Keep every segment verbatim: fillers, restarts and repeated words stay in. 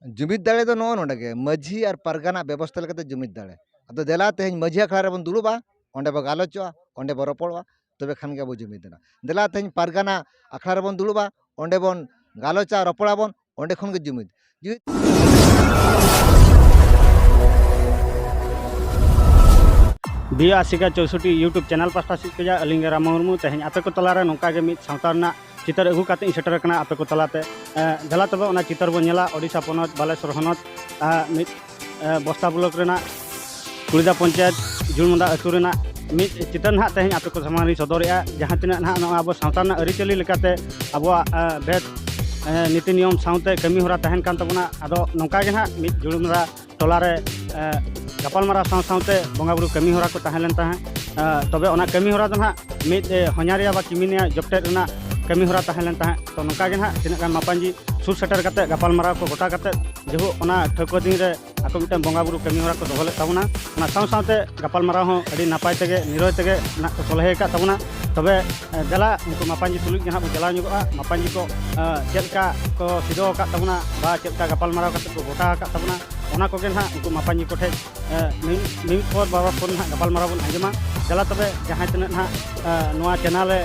ᱡᱩᱢᱤᱫ ᱫᱟᱲᱮ ᱫᱚ ᱱᱚᱜᱼᱚ ᱱᱚᱰᱮ ᱜᱮ, ᱢᱟᱹᱡᱷᱤ ᱟᱨ ᱯᱟᱨᱜᱟᱱᱟ ᱵᱮᱵᱚᱥᱛᱷᱟ ᱞᱮᱠᱟᱛᱮ ᱡᱩᱢᱤᱫ ᱫᱟᱲᱮ᱾ ᱟᱫᱚ ᱫᱮᱞᱟ ᱛᱮᱦᱮᱧ ᱢᱟᱹᱡᱷᱤ ᱟᱠᱷᱲᱟ ᱨᱮᱵᱚᱱ ᱫᱩᱲᱩᱵᱼᱟ, ᱚᱸᱰᱮ ᱵᱚ ᱜᱟᱞᱚᱪᱚᱜᱼᱟ, ᱚᱸᱰᱮ ᱵᱚ ᱨᱚᱯᱚᱲᱚᱜᱼᱟ, ᱛᱚᱵᱮ ᱠᱷᱟᱱ ᱜᱮ ᱟᱵᱚ ᱡᱩᱢᱤᱫ ᱮᱱᱟ᱾ ᱫᱮᱞᱟ ᱛᱮᱦᱮᱧ ᱯᱟᱨᱜᱟᱱᱟ ᱟᱠᱷᱲᱟ ᱨᱮᱵᱚᱱ ᱫᱩᱲᱩᱵᱼᱟ, ᱚᱸᱰᱮ ᱵᱚᱱ ᱜᱟᱞᱚᱪᱟ, ᱨᱚᱯᱚᱲᱟᱵᱚᱱ, ᱚᱸᱰᱮ ᱠᱷᱚᱱ ᱜᱮ ᱡᱩᱢᱤᱫ᱾ ᱡᱩᱢᱤᱫ᱾ ᱵᱤ ᱟᱥᱤᱠᱟ ᱪᱳᱭᱥᱚᱴᱴᱤ YouTube ᱪᱮᱱᱮᱞ ᱯᱟᱥᱴᱟ ᱥᱮᱫ ᱠᱷᱚᱱᱟᱜ ᱟᱹᱞᱤᱧ ᱜᱮ ᱨᱟᱢ ᱢᱩᱨᱢᱩ ᱛᱮᱦᱮᱧ ᱟᱯᱮ ᱠᱚ ᱛᱟᱞᱟᱨᱮ ᱱᱚᱝᱠᱟ ᱜᱮ ᱢᱤᱫ ᱥᱟᱶᱛᱟ ᱨᱮᱱᱟᱜ ᱪᱤᱛᱟᱹᱨ ᱟᱹᱜᱩ ᱠᱟᱛᱮ ᱤᱧ ᱥᱮᱴᱮᱨ ᱟᱠᱟᱱᱟ ᱟᱯᱮ ᱠᱚ ᱛᱟᱞᱟᱛᱮ᱾ ᱮ, ᱫᱮᱞᱟ ᱛᱚᱵᱮ ᱚᱱᱟ ᱪᱤᱛᱟᱹᱨ ᱵᱚᱱ ᱧᱮᱞᱟ᱾ ᱳᱰᱤᱥᱟ ᱯᱚᱱᱚᱛ ᱵᱟᱞᱮᱥᱚᱨ ᱦᱚᱱᱚᱛ, ᱮ, ᱢᱤᱫ, ᱮ, ᱵᱚᱥᱛᱟ ᱵᱞᱚᱠ ᱨᱮᱱᱟᱜ ᱠᱩᱲᱤᱫᱟ ᱯᱚᱧᱪᱟᱭᱮᱛ ᱡᱩᱲᱢᱩᱸᱰᱟ ᱟᱹᱛᱩ ᱨᱮᱱᱟᱜ ᱢᱤᱫ ᱪᱤᱛᱟᱹᱨ ᱱᱟᱦᱟᱜ ᱛᱮᱦᱮᱧ ᱟᱯᱮ ᱠᱚ ᱥᱟᱢᱟᱝ ᱨᱤᱧ ᱥᱚᱫᱚᱨᱮᱜᱼᱟ᱾ ᱡᱟᱦᱟᱸ ᱛᱤᱱᱟᱹᱜ ᱱᱟᱦᱟᱜ ᱱᱚᱣᱟ ᱟᱵᱚ ᱥᱟᱶᱛᱟ ᱨᱮᱱᱟᱜ ᱟᱹᱨᱤᱪᱟᱹᱞᱤ ᱞᱮᱠᱟᱛᱮ ᱟᱵᱚᱣᱟᱜ, ᱮ, ᱵᱷᱮᱫ, ᱮ, ᱱᱤᱛᱤ ᱱᱤᱭᱚᱢ ᱥᱟᱶᱛᱮ ᱠᱟᱹᱢᱤ ᱦᱚᱨᱟ ᱛᱟᱦᱮᱱ ᱠᱟᱱ ᱛᱟᱵᱚᱱᱟ᱾ ᱟᱫᱚ ᱱᱚᱝᱠᱟ ᱜᱮ ᱱᱟᱦᱟᱜ ᱢᱤᱫ ᱡᱩᱲᱢᱩᱸᱰᱟ ᱴᱚᱞᱟ ᱨᱮ, ᱮ, ᱜᱟᱯᱟᱞᱢᱟᱨᱟᱣ ᱥᱟᱶ ᱥᱟᱶᱛᱮ ᱵᱚᱸᱜᱟ ᱵᱩᱨᱩ ᱠᱟᱹᱢᱤ ᱦᱚᱨᱟ ᱠᱚ ᱛᱟᱦᱮᱸ ᱞᱮᱱ ᱛᱟᱦᱮᱸᱫ᱾ ᱮ, ᱛᱚᱵᱮ ᱚᱱᱟ ᱠᱟᱹᱢᱤ ᱦᱚᱨᱟ ᱫᱚ ᱱᱟᱦᱟᱜ ᱢᱤᱫ, ᱮ, ᱦᱚᱧᱦᱟᱨᱤᱭᱟᱹ ᱵᱟ ᱠᱤᱢᱤᱱᱤᱭᱟᱹ ᱡᱚᱯᱴᱮᱫ ᱨᱮᱱᱟᱜ ᱠᱟᱹᱢᱤ ᱦᱚᱨᱟ ᱛᱟᱦᱮᱸ ᱞᱮᱱ ᱛᱟᱦᱮᱸᱫ᱾ ᱛᱚ ᱱᱚᱝᱠᱟ ᱜᱮ ᱱᱟᱦᱟᱜ ᱛᱤᱱᱟᱹᱜ ᱜᱟᱱ ᱢᱟᱯᱟᱧᱡᱤ ᱥᱩᱨ ᱥᱮᱴᱮᱨ ᱠᱟᱛᱮ ᱜᱟᱯᱟᱞᱢᱟᱨᱟᱣ ᱠᱚ ᱜᱚᱴᱟ ᱠᱟᱛᱮ ᱡᱮᱦᱳᱠ ᱚᱱᱟ ᱴᱷᱟᱹᱣᱠᱟᱹ ᱫᱤᱱ ᱨᱮ ᱟᱠᱚ ᱢᱤᱫᱴᱟᱝ ᱵᱚᱸᱜᱟ ᱵᱩᱨᱩ ᱠᱟᱹᱢᱤ ᱦᱚᱨᱟ ᱠᱚ ᱫᱚᱦᱚ ᱞᱮᱫ ᱛᱟᱵᱚᱱᱟ᱾ ᱚᱱᱟ ᱥᱟᱶ ᱥᱟᱶᱛᱮ ᱜᱟᱯᱟᱞᱢᱟᱨᱟᱣ ᱦᱚᱸ ᱟᱹᱰᱤ ᱱᱟᱯᱟᱭ ᱛᱮᱜᱮ ᱱᱤᱨᱟᱹᱭ ᱛᱮᱜᱮ ᱱᱟᱦᱟᱜ ᱠᱚ ᱥᱚᱞᱦᱮ ᱟᱠᱟᱫ ᱛᱟᱵᱚᱱᱟ᱾ ᱛᱚᱵᱮ, ᱮ, ᱫᱮᱞᱟ ᱩᱱᱠᱩ ᱢᱟᱯᱟᱧᱡᱤ ᱛᱩᱞᱩᱡ ᱜᱮ ᱱᱟᱦᱟᱜ ᱵᱚᱱ ᱪᱟᱞᱟᱣ ᱧᱚᱜᱚᱜᱼᱟ᱾ ᱢᱟᱯᱟᱧᱡᱤ ᱠᱚ, ᱮ, ᱪᱮᱫ ᱞᱮᱠᱟ ᱠᱚ ᱥᱤᱫᱷᱟᱹ ᱟᱠᱟᱫ ᱛᱟᱵᱚᱱᱟ ᱵᱟ ᱪᱮᱫ ᱞᱮᱠᱟ ᱜᱟᱯᱟᱞᱢᱟᱨᱟᱣ ᱠᱟᱛᱮ ᱠᱚ ᱜᱚᱴᱟ ᱟᱠᱟᱫ ᱛᱟᱵᱚᱱᱟ, ᱚᱱᱟ ᱠᱚᱜᱮ ᱱᱟᱦᱟᱜ ᱩᱱᱠᱩ ᱢᱟᱯᱟᱧᱡᱤ ᱠᱚᱴᱷᱮᱱ, ᱮ, ᱢᱤᱢᱤᱫ, ᱢᱤᱢᱤᱫ ᱯᱚᱨ ᱵᱟᱨ ᱯᱚᱨ ᱯᱚᱨ ᱱᱟᱦᱟᱜ ᱜᱟᱯᱟᱞᱢᱟᱨᱟᱣ ᱵᱚᱱ ᱟᱸᱡᱚᱢᱟ᱾ ᱫᱮᱞᱟ ᱛᱚᱵᱮ ᱡᱟᱦᱟᱸᱭ ᱛᱤᱱᱟᱹᱜ ᱱᱟᱦᱟᱜ, ᱮ, ᱱᱚᱣᱟ ᱪᱮᱱᱮᱞ ᱨᱮ,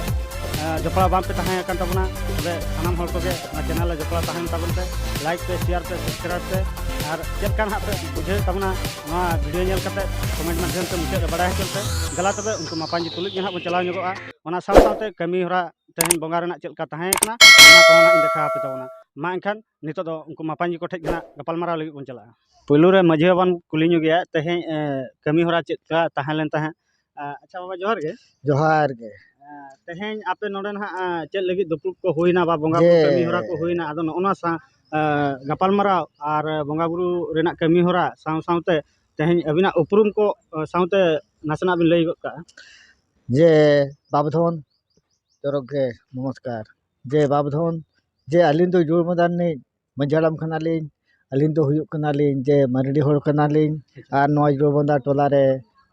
ᱮ, ᱡᱚᱯᱲᱟᱣ ᱵᱟᱝ ᱯᱮ ᱛᱟᱦᱮᱸ ᱟᱠᱟᱱ ᱛᱟᱵᱚᱱᱟ, ᱛᱚᱵᱮ ᱥᱟᱱᱟᱢ ᱦᱚᱲ ᱠᱚᱜᱮ ᱱᱚᱣᱟ ᱪᱮᱱᱮᱞ ᱨᱮ ᱡᱚᱯᱲᱟᱣ ᱛᱟᱦᱮᱱ ᱛᱟᱵᱚᱱ ᱯᱮ, ᱞᱟᱭᱤᱠ ᱯᱮ, ᱥᱮᱭᱟᱨ ᱯᱮ, ᱥᱟᱵᱥᱠᱨᱟᱭᱤᱵ ᱯᱮ, ᱟᱨ ᱪᱮᱫ ᱞᱮᱠᱟ ᱱᱟᱦᱟᱜ ᱯᱮ ᱵᱩᱡᱷᱟᱹᱣᱮᱫ ᱛᱟᱵᱚᱱᱟ ᱱᱚᱣᱟ ᱵᱷᱤᱰᱤᱭᱳ ᱧᱮᱞ ᱠᱟᱛᱮ ᱠᱚᱢᱮᱱᱴ ᱢᱟᱫᱽᱫᱷᱚᱢ ᱛᱮ ᱢᱩᱪᱟᱹᱫ ᱨᱮ ᱵᱟᱲᱟᱭ ᱦᱚᱪᱚ ᱯᱮ᱾ ᱫᱮᱞᱟ ᱛᱚᱵᱮ ᱩᱱᱠᱩ ᱢᱟᱯᱟᱧᱡᱤ ᱛᱩᱞᱩᱡ ᱜᱮ ᱱᱟᱦᱟᱜ ᱵᱚᱱ ᱪᱟᱞᱟᱣ ᱧᱚᱜᱚᱜᱼᱟ᱾ ᱚᱱᱟ ᱥᱟᱶ ᱥᱟᱶᱛᱮ ᱠᱟᱹᱢᱤ ᱦᱚᱨᱟ ᱛᱮᱦᱮᱧ ᱵᱚᱸᱜᱟ ᱨᱮᱱᱟᱜ ᱪᱮᱫ ᱞᱮᱠᱟ ᱛᱟᱦᱮᱸ ᱠᱟᱱᱟ, ᱚᱱᱟ ᱠᱚᱦᱚᱸ ᱱᱟᱦᱟᱜ ᱤᱧ ᱫᱮᱠᱷᱟᱣ ᱟᱯᱮ ᱛᱟᱵᱚᱱᱟ᱾ ᱢᱟ ᱮᱱᱠᱷᱟᱱ ᱱᱤᱛᱚᱜ ᱫᱚ ᱩᱱᱠᱩ ᱢᱟᱯᱟᱧᱡᱤ ᱠᱚᱴᱷᱮᱡ ᱜᱮ ᱱᱟᱦᱟᱜ ᱜᱟᱯᱟᱞᱢᱟᱨᱟᱣ ᱞᱟᱹᱜᱤᱫ ᱵᱚᱱ ᱪᱟᱞᱟᱜᱼᱟ᱾ ᱯᱳᱭᱞᱳ ᱨᱮ ᱢᱟᱹᱡᱷᱤ ᱵᱟᱵᱟᱧ ᱠᱩᱞᱤ ᱧᱚᱜᱮᱭᱟ, ᱛᱮᱦᱮᱧ, ᱮ, ᱠᱟᱹᱢᱤ ᱦᱚᱨᱟ ᱪᱮᱫ ᱞᱮᱠᱟ ᱛᱟᱦᱮᱸ ᱞᱮᱱ ᱛᱟᱦᱮᱸᱫ? ᱮ, ᱟᱪᱪᱷᱟ ᱵᱟᱵᱟ, ᱡᱚᱦᱟᱨ ᱜᱮ᱾ ᱡᱚᱦᱟᱨ ᱜᱮ᱾ ᱮ, ᱛᱮᱦᱮᱧ ᱟᱯᱮ ᱱᱚᱰᱮ ᱱᱟᱦᱟᱜ, ᱮ, ᱪᱮᱫ ᱞᱟᱹᱜᱤᱫ ᱫᱩᱯᱲᱩᱵ ᱠᱚ ᱦᱩᱭᱱᱟ ᱵᱟ ᱵᱚᱸᱜᱟ ᱵᱩᱨᱩ ᱡᱮ ᱠᱟᱹᱢᱤ ᱦᱚᱨᱟ ᱠᱚ ᱦᱩᱭᱱᱟ, ᱟᱫᱚ ᱱᱚᱜᱼᱚ ᱱᱚᱣᱟ ᱥᱟ-, ᱮ, ᱜᱟᱯᱟᱞᱢᱟᱨᱟᱣ ᱟᱨ ᱵᱚᱸᱜᱟ ᱵᱩᱨᱩ ᱨᱮᱱᱟᱜ ᱠᱟᱹᱢᱤ ᱦᱚᱨᱟ ᱥᱟᱶ ᱥᱟᱶᱛᱮ ᱛᱮᱦᱮᱧ ᱟᱹᱵᱤᱱᱟᱜ ᱩᱯᱨᱩᱢ ᱠᱚ, ᱮ, ᱥᱟᱶᱛᱮ ᱱᱟᱥᱮᱱᱟᱜ ᱵᱤᱱ ᱞᱟᱹᱭ ᱜᱚᱫ ᱠᱟᱜᱼᱟ᱾ ᱡᱮ ᱵᱟᱵᱫᱷᱚᱱ ᱛᱚᱨᱚᱯ ᱜᱮ ᱱᱚᱢᱚᱥᱠᱟᱨ᱾ ᱡᱮ ᱵᱟᱵᱫᱷᱚᱱ, ᱡᱮ ᱟᱹᱞᱤᱧ ᱫᱚ ᱡᱩᱲᱢᱩᱸᱰᱟ ᱨᱤᱱᱤᱡ ᱢᱟᱹᱡᱷᱤ ᱦᱟᱲᱟᱢ ᱠᱟᱱᱟᱞᱤᱧ᱾ ᱟᱹᱞᱤᱧ ᱫᱚ ᱦᱩᱭᱩᱜ ᱠᱟᱱᱟᱞᱤᱧ ᱡᱮ ᱢᱟᱨᱰᱤ ᱦᱚᱲ ᱠᱟᱱᱟᱞᱤᱧ᱾ ᱟᱨ ᱱᱚᱣᱟ ᱡᱩᱲᱢᱩᱸᱰᱟ ᱴᱚᱞᱟ ᱨᱮ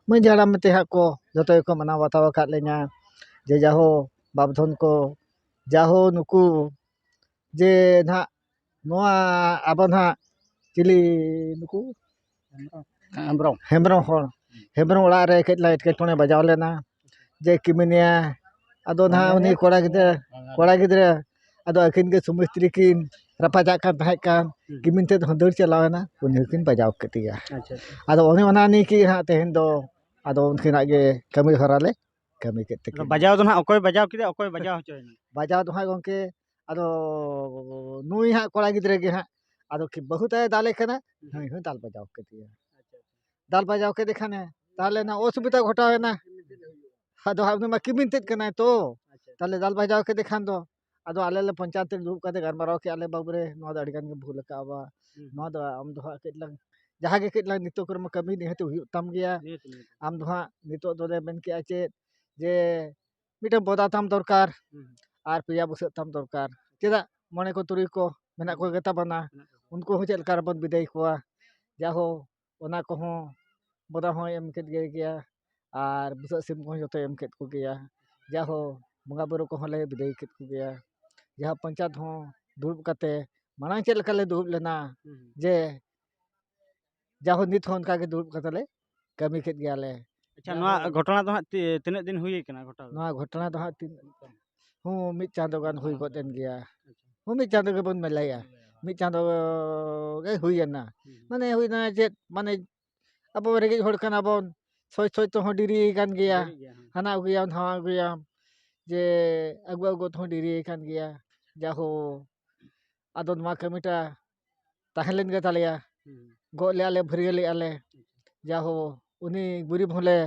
ᱢᱟᱹᱡᱷᱤ ᱦᱟᱲᱟᱢ ᱢᱮᱱᱛᱮ ᱦᱟᱸᱜ ᱠᱚ ᱡᱚᱛᱚ ᱜᱮᱠᱚ ᱢᱟᱱᱟᱣ ᱵᱟᱛᱟᱣ ᱟᱠᱟᱫ ᱞᱤᱧᱟ᱾ ᱡᱮ ᱡᱟᱦᱳ ᱵᱟᱵᱫᱷᱚᱱ ᱠᱚ, ᱡᱟᱦᱳ ᱱᱩᱠᱩ ᱡᱮ ᱱᱟᱦᱟᱜ ᱱᱚᱣᱟ ᱟᱵᱚ ᱱᱟᱦᱟᱜ ᱪᱤᱞᱤ ᱱᱩᱠᱩ ᱦᱮᱢᱵᱨᱚᱢ᱾ ᱦᱮᱢᱵᱨᱚᱢ ᱦᱚᱲ, ᱦᱮᱢᱵᱨᱚᱢ ᱚᱲᱟᱜ ᱨᱮ ᱠᱟᱹᱡ ᱞᱟᱝ ᱮᱴᱠᱮᱴᱚᱬᱮ ᱵᱟᱡᱟᱣ ᱞᱮᱱᱟ, ᱡᱮ ᱠᱤᱢᱤᱱᱤᱭᱟ᱾ ᱟᱫᱚ ᱱᱟᱦᱟᱜ ᱩᱱᱤ ᱠᱚᱲᱟ ᱜᱤᱫᱽᱨᱟᱹ, ᱠᱚᱲᱟ ᱜᱤᱫᱽᱨᱟᱹ, ᱟᱫᱚ ᱟᱹᱠᱤᱱ ᱜᱮ ᱥᱩᱢᱤᱥᱛᱨᱤ ᱠᱤᱱ ᱨᱟᱯᱟᱪᱟᱜ ᱠᱟᱱ ᱛᱟᱦᱮᱸ ᱠᱟᱱ, ᱦᱩᱸ᱾ ᱠᱤᱢᱤᱱ ᱛᱮᱫ ᱦᱚᱸ ᱫᱟᱹᱲ ᱪᱟᱞᱟᱣ ᱮᱱᱟ, ᱩᱱᱤ ᱦᱚᱸᱠᱤᱱ ᱵᱟᱡᱟᱣ ᱠᱮᱫᱮᱭᱟ᱾ ᱟᱪᱪᱷᱟ, ᱟᱪᱪᱷᱟ᱾ ᱟᱫᱚ ᱚᱱᱮ ᱚᱱᱟ ᱱᱤᱭᱮ ᱠᱤ ᱦᱟᱸᱜ ᱛᱮᱦᱮᱧ ᱫᱚ ᱟᱫᱚ ᱩᱱᱠᱤᱱᱟᱜ ᱜᱮ ᱠᱟᱹᱢᱤ ᱦᱚᱨᱟ ᱞᱮ ᱠᱟᱹᱢᱤ ᱠᱮᱫ ᱟᱫᱚ ᱛᱟᱹᱠᱤᱱᱟ᱾ ᱵᱟᱡᱟᱣ ᱫᱚ ᱱᱟᱦᱟᱜ ᱚᱠᱚᱭ ᱵᱟᱡᱟᱣ ᱠᱮᱫᱮᱭᱟ, ᱚᱠᱚᱭ ᱵᱟᱡᱟᱣ ᱦᱚᱪᱚᱭᱮᱱᱟ? ᱵᱟᱡᱟᱣ ᱫᱚ ᱦᱟᱸᱜ ᱜᱚᱢᱠᱮ, ᱟᱫᱚ ᱱᱩᱭ ᱦᱟᱸᱜ ᱠᱚᱲᱟ ᱜᱤᱫᱽᱨᱟᱹ ᱜᱮ ᱦᱟᱸᱜ, ᱟᱫᱚ ᱠᱤ ᱵᱟᱹᱦᱩ ᱛᱟᱭ ᱫᱟᱞᱮ ᱠᱟᱱᱟ, ᱱᱩᱭ ᱦᱚᱸ ᱫᱟᱞ ᱵᱟᱡᱟᱣ ᱠᱮᱫᱮᱭᱟ᱾ ᱟᱪᱪᱷᱟ, ᱟᱪᱪᱷᱟ᱾ ᱫᱟᱞ ᱵᱟᱡᱟᱣ ᱠᱮᱫᱮ ᱠᱷᱟᱱᱮ, ᱛᱟᱦᱚᱞᱮ ᱱᱟ ᱚᱥᱩᱵᱤᱫᱷᱟ ᱜᱷᱚᱴᱟᱣ ᱮᱱᱟ᱾ ᱟᱫᱚ ᱦᱟᱸᱜ ᱩᱱᱤ ᱢᱟ ᱠᱤᱢᱤᱱ ᱛᱮᱫ ᱠᱟᱱᱟᱭ ᱛᱚ, ᱟᱪᱪᱷᱟ᱾ ᱛᱟᱦᱚᱞᱮ ᱫᱟᱞ ᱵᱟᱡᱟᱣ ᱠᱮᱫᱮ ᱠᱷᱟᱱ ᱫᱚ, ᱟᱫᱚ ᱟᱞᱮ ᱞᱮ ᱯᱚᱧᱪᱟᱭᱮᱛ ᱨᱮ ᱫᱩᱲᱩᱵ ᱠᱟᱛᱮ ᱜᱟᱞᱢᱟᱨᱟᱣ ᱠᱮᱜᱼᱟ ᱞᱮ, "ᱵᱟᱹᱵᱩ ᱨᱮ, ᱱᱚᱣᱟ ᱫᱚ ᱟᱹᱰᱤ ᱜᱟᱱ ᱜᱮᱢ ᱵᱷᱩᱞ ᱟᱠᱟᱜᱼᱟ ᱵᱟ, ᱦᱩᱸ᱾ ᱱᱚᱣᱟ ᱫᱚ ᱟᱢ ᱫᱚ ᱦᱟᱸᱜ ᱠᱟᱹᱡ ᱞᱟᱝ, ᱡᱟᱦᱟᱸ ᱜᱮ ᱠᱟᱹᱡ ᱞᱟᱝ ᱱᱤᱛᱚᱜ ᱠᱚᱨᱮ ᱢᱟ ᱠᱟᱹᱢᱤ ᱱᱤᱦᱟᱹᱛ ᱦᱩᱭᱩᱜ ᱛᱟᱢ ᱜᱮᱭᱟ, ᱱᱤᱦᱟᱹᱛ, ᱱᱤᱦᱟᱹᱛ᱾ ᱟᱢ ᱫᱚ ᱦᱟᱸᱜ ᱱᱤᱛᱚᱜ ᱫᱚᱞᱮ ᱢᱮᱱ ᱠᱮᱜᱼᱟ ᱪᱮᱫ, ᱡᱮ ᱢᱤᱫᱴᱟᱝ ᱵᱚᱫᱟ ᱛᱟᱢ ᱫᱚᱨᱠᱟᱨ ᱦᱩᱸ᱾ ᱟᱨ ᱯᱮᱭᱟ ᱵᱩᱥᱟᱹᱜ ᱛᱟᱢ ᱫᱚᱨᱠᱟᱨ, ᱪᱮᱫᱟᱜ ᱢᱚᱬᱮ ᱠᱚ ᱛᱩᱨᱩᱭ ᱠᱚ ᱢᱮᱱᱟᱜ ᱠᱚ ᱜᱮᱛᱟ ᱵᱚᱱᱟ, ᱢᱮᱱᱟᱜ ᱠᱚᱣᱟ᱾ ᱩᱱᱠᱩ ᱦᱚᱸ ᱪᱮᱫ ᱞᱮᱠᱟ ᱨᱮᱵᱚᱱ ᱵᱤᱫᱟᱹᱭ ᱠᱚᱣᱟ?" ᱡᱟᱦᱳ, ᱚᱱᱟ ᱠᱚᱦᱚᱸ ᱵᱚᱫᱟ ᱦᱚᱸᱭ ᱮᱢ ᱠᱮᱫ ᱜᱮ ᱜᱮᱭᱟ, ᱟᱨ ᱵᱩᱥᱟᱹᱜ ᱥᱤᱢ ᱠᱚᱦᱚᱸ ᱡᱚᱛᱚᱭ ᱮᱢ ᱠᱮᱫ ᱠᱚᱜᱮᱭᱟ᱾ ᱡᱟᱦᱳ, ᱵᱚᱸᱜᱟ ᱵᱩᱨᱩ ᱠᱚᱦᱚᱸ ᱞᱮ ᱵᱤᱫᱟᱹᱭ ᱠᱮᱫ ᱠᱚᱜᱮᱭᱟ᱾ ᱡᱟᱦᱟᱸ ᱯᱚᱧᱪᱟᱭᱮᱛ ᱦᱚᱸ ᱫᱩᱲᱩᱵ ᱠᱟᱛᱮ, ᱢᱟᱲᱟᱝ ᱪᱮᱫ ᱞᱮᱠᱟ ᱞᱮ ᱫᱩᱲᱩᱵ ᱞᱮᱱᱟ, ᱦᱩᱸ᱾ ᱡᱮ ᱡᱟᱦᱳ, ᱱᱤᱛ ᱦᱚᱸ ᱚᱱᱠᱟ ᱜᱮ ᱫᱩᱲᱩᱵ ᱠᱟᱛᱮ ᱞᱮ ᱠᱟᱹᱢᱤ ᱠᱮᱫ ᱜᱮᱭᱟᱞᱮ᱾ ᱟᱪᱪᱷᱟ, ᱡᱟᱦᱳ, ᱱᱚᱣᱟ ᱜᱷᱚᱴᱚᱱᱟ ᱫᱚ ᱦᱟᱸᱜ ᱛᱤ-, ᱛᱤᱱᱟᱹᱜ ᱫᱤᱱ ᱦᱩᱭ ᱠᱟᱱᱟ ᱜᱷᱚᱴᱟᱣ ᱫᱚ? ᱱᱚᱣᱟ ᱜᱷᱚᱴᱚᱱᱟ ᱫᱚ ᱦᱟᱸᱜ ᱛᱤᱱ-, ᱦᱚᱸ, ᱢᱤᱫ ᱪᱟᱸᱫᱳ ᱜᱟᱱ ᱦᱩᱭ ᱜᱚᱫ ᱮᱱ ᱜᱮᱭᱟ᱾ ᱟᱪᱪᱷᱟ᱾ ᱦᱚᱸ, ᱢᱤᱫ ᱪᱟᱸᱫᱳ ᱜᱮᱵᱚᱱ ᱢᱮᱞᱟᱭᱟ᱾ ᱢᱤᱫ ᱪᱟᱸᱫᱳ ᱜᱮ ᱦᱩᱭᱮᱱᱟ᱾ ᱦᱩᱸ᱾ ᱢᱟᱱᱮ ᱦᱩᱭᱱᱟ ᱪᱮᱫ, ᱢᱟᱱᱮ ᱟᱵᱚ ᱨᱮᱸᱜᱮᱡ ᱦᱚᱲ ᱠᱟᱱᱟ ᱵᱚᱱ, ᱥᱚᱡᱽ ᱥᱚᱡᱽ ᱛᱮᱦᱚᱸ ᱰᱮᱨᱤ ᱠᱟᱱ ᱜᱮᱭᱟ᱾ ᱰᱮᱨᱤᱜ ᱜᱮᱭᱟ, ᱦᱮᱸ᱾ ᱦᱟᱱᱟ ᱟᱹᱜᱩᱭᱟᱢ, ᱱᱟᱣᱟ ᱟᱹᱜᱩᱭᱟᱢ, ᱡᱮ ᱟᱹᱜᱩ ᱟᱹᱜᱩ ᱛᱮᱦᱚᱸ ᱰᱮᱨᱤ ᱠᱟᱱ ᱜᱮᱭᱟ᱾ ᱡᱟᱦᱳ, ᱟᱫᱚ ᱱᱚᱣᱟ ᱠᱟᱹᱢᱤᱴᱟ ᱛᱟᱦᱮᱸ ᱞᱮᱱ ᱜᱮ ᱛᱟᱞᱮᱭᱟ᱾ ᱦᱩᱸ᱾ ᱜᱚᱜ ᱞᱮᱜᱼᱟ ᱞᱮ, ᱵᱷᱟᱹᱨᱭᱟᱹ ᱞᱮᱜᱼᱟ ᱞᱮ᱾ ᱡᱟᱦᱳ, ᱩᱱᱤ ᱜᱩᱨᱤᱵ ᱦᱚᱸᱞᱮ,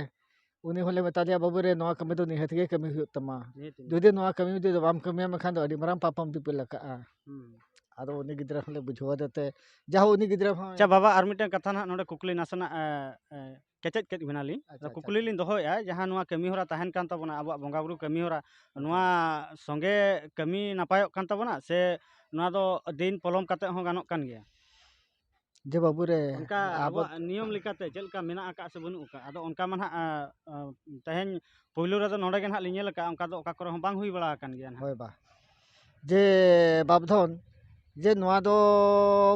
ᱩᱱᱤ ᱦᱚᱸᱞᱮ ᱢᱮᱛᱟ ᱫᱮᱭᱟ, "ᱵᱟᱹᱵᱩ ᱨᱮ, ᱱᱚᱣᱟ ᱠᱟᱹᱢᱤ ᱫᱚ ᱱᱤᱦᱟᱹᱛ ᱜᱮ ᱠᱟᱹᱢᱤ ᱦᱩᱭᱩᱜ ᱛᱟᱢᱟ᱾ ᱱᱤᱦᱟᱹᱛ, ᱱᱤᱦᱟᱹᱛ᱾ ᱡᱩᱫᱤ ᱱᱚᱣᱟ ᱠᱟᱹᱢᱤ ᱡᱩᱫᱤ ᱵᱟᱢ ᱠᱟᱹᱢᱤᱭᱟ, ᱢᱮᱱᱠᱷᱟᱱ ᱫᱚ ᱟᱹᱰᱤ ᱢᱟᱨᱟᱝ ᱯᱟᱯᱮᱢ ᱫᱤᱯᱤᱞ ᱟᱠᱟᱜᱼᱟ᱾" ᱦᱩᱸ᱾ ᱟᱫᱚ ᱩᱱᱤ ᱜᱤᱫᱽᱨᱟᱹ ᱦᱚᱸᱞᱮ ᱵᱩᱡᱷᱟᱹᱣ ᱟᱫᱮ ᱛᱮ, ᱡᱟᱦᱳ, ᱩᱱᱤ ᱜᱤᱫᱽᱨᱟᱹ ᱦᱚᱸ ᱟᱪᱪᱷᱟ ᱵᱟᱵᱟ, ᱟᱨ ᱢᱤᱫᱴᱟᱝ ᱠᱟᱛᱷᱟ ᱱᱟᱦᱟᱜ ᱱᱚᱰᱮ ᱠᱩᱠᱞᱤ ᱱᱟᱥᱮᱱᱟᱜ, ᱮ, ᱮ, ᱠᱮᱪᱮᱫ ᱠᱮᱫ ᱵᱮᱱᱟᱞᱤᱧ᱾ ᱟᱪᱪᱷᱟ, ᱟᱫᱚ ᱟᱪᱪᱷᱟ᱾ ᱠᱩᱠᱞᱤ ᱞᱤᱧ ᱫᱚᱦᱚᱭᱮᱫᱼᱟ, ᱡᱟᱦᱟᱸ ᱱᱚᱣᱟ ᱠᱟᱹᱢᱤ ᱦᱚᱨᱟ ᱛᱟᱦᱮᱱ ᱠᱟᱱ ᱛᱟᱵᱚᱱᱟ, ᱟᱵᱚᱣᱟᱜ ᱵᱚᱸᱜᱟ ᱵᱩᱨᱩ ᱠᱟᱹᱢᱤ ᱦᱚᱨᱟ, ᱟᱪᱪᱷᱟ᱾ ᱱᱚᱣᱟ ᱥᱚᱸᱜᱮ ᱠᱟᱹᱢᱤ ᱱᱟᱯᱟᱭᱚᱜ ᱠᱟᱱ ᱛᱟᱵᱚᱱᱟ, ᱥᱮ ᱱᱚᱣᱟ ᱫᱚ ᱫᱤᱱ ᱯᱚᱞᱚᱢ ᱠᱟᱛᱮ ᱦᱚᱸ ᱜᱟᱱᱚᱜ ᱠᱟᱱ ᱜᱮᱭᱟ? ᱡᱮ ᱵᱟᱹᱵᱩ ᱨᱮ, ᱚᱱᱠᱟ ᱟᱵᱚ ᱟᱵᱚᱣᱟᱜ ᱱᱤᱭᱚᱢ ᱞᱮᱠᱟᱛᱮ ᱪᱮᱫ ᱞᱮᱠᱟ ᱢᱮᱱᱟᱜ ᱟᱠᱟᱫ ᱥᱮ ᱵᱟᱹᱱᱩᱜ ᱟᱠᱟᱫ, ᱟᱫᱚ ᱚᱱᱠᱟ ᱢᱟ ᱱᱟᱦᱟᱜ, ᱟ, ᱟ, ᱛᱮᱦᱮᱧ ᱯᱳᱭᱞᱳ ᱨᱮᱫᱚ ᱱᱚᱰᱮ ᱜᱮ ᱱᱟᱦᱟᱜ ᱞᱤᱧ ᱧᱮᱞ ᱟᱠᱟᱫᱼᱟ, ᱚᱱᱠᱟ ᱫᱚ ᱚᱠᱟ ᱠᱚᱨᱮ ᱦᱚᱸ ᱵᱟᱝ ᱦᱩᱭ ᱵᱟᱲᱟ ᱟᱠᱟᱱ ᱜᱮᱭᱟ ᱱᱟᱦᱟᱜ᱾ ᱦᱳᱭ ᱵᱟ, ᱡᱮ ᱵᱟᱯᱫᱷᱚᱱ ᱡᱮ ᱱᱚᱣᱟ ᱫᱚ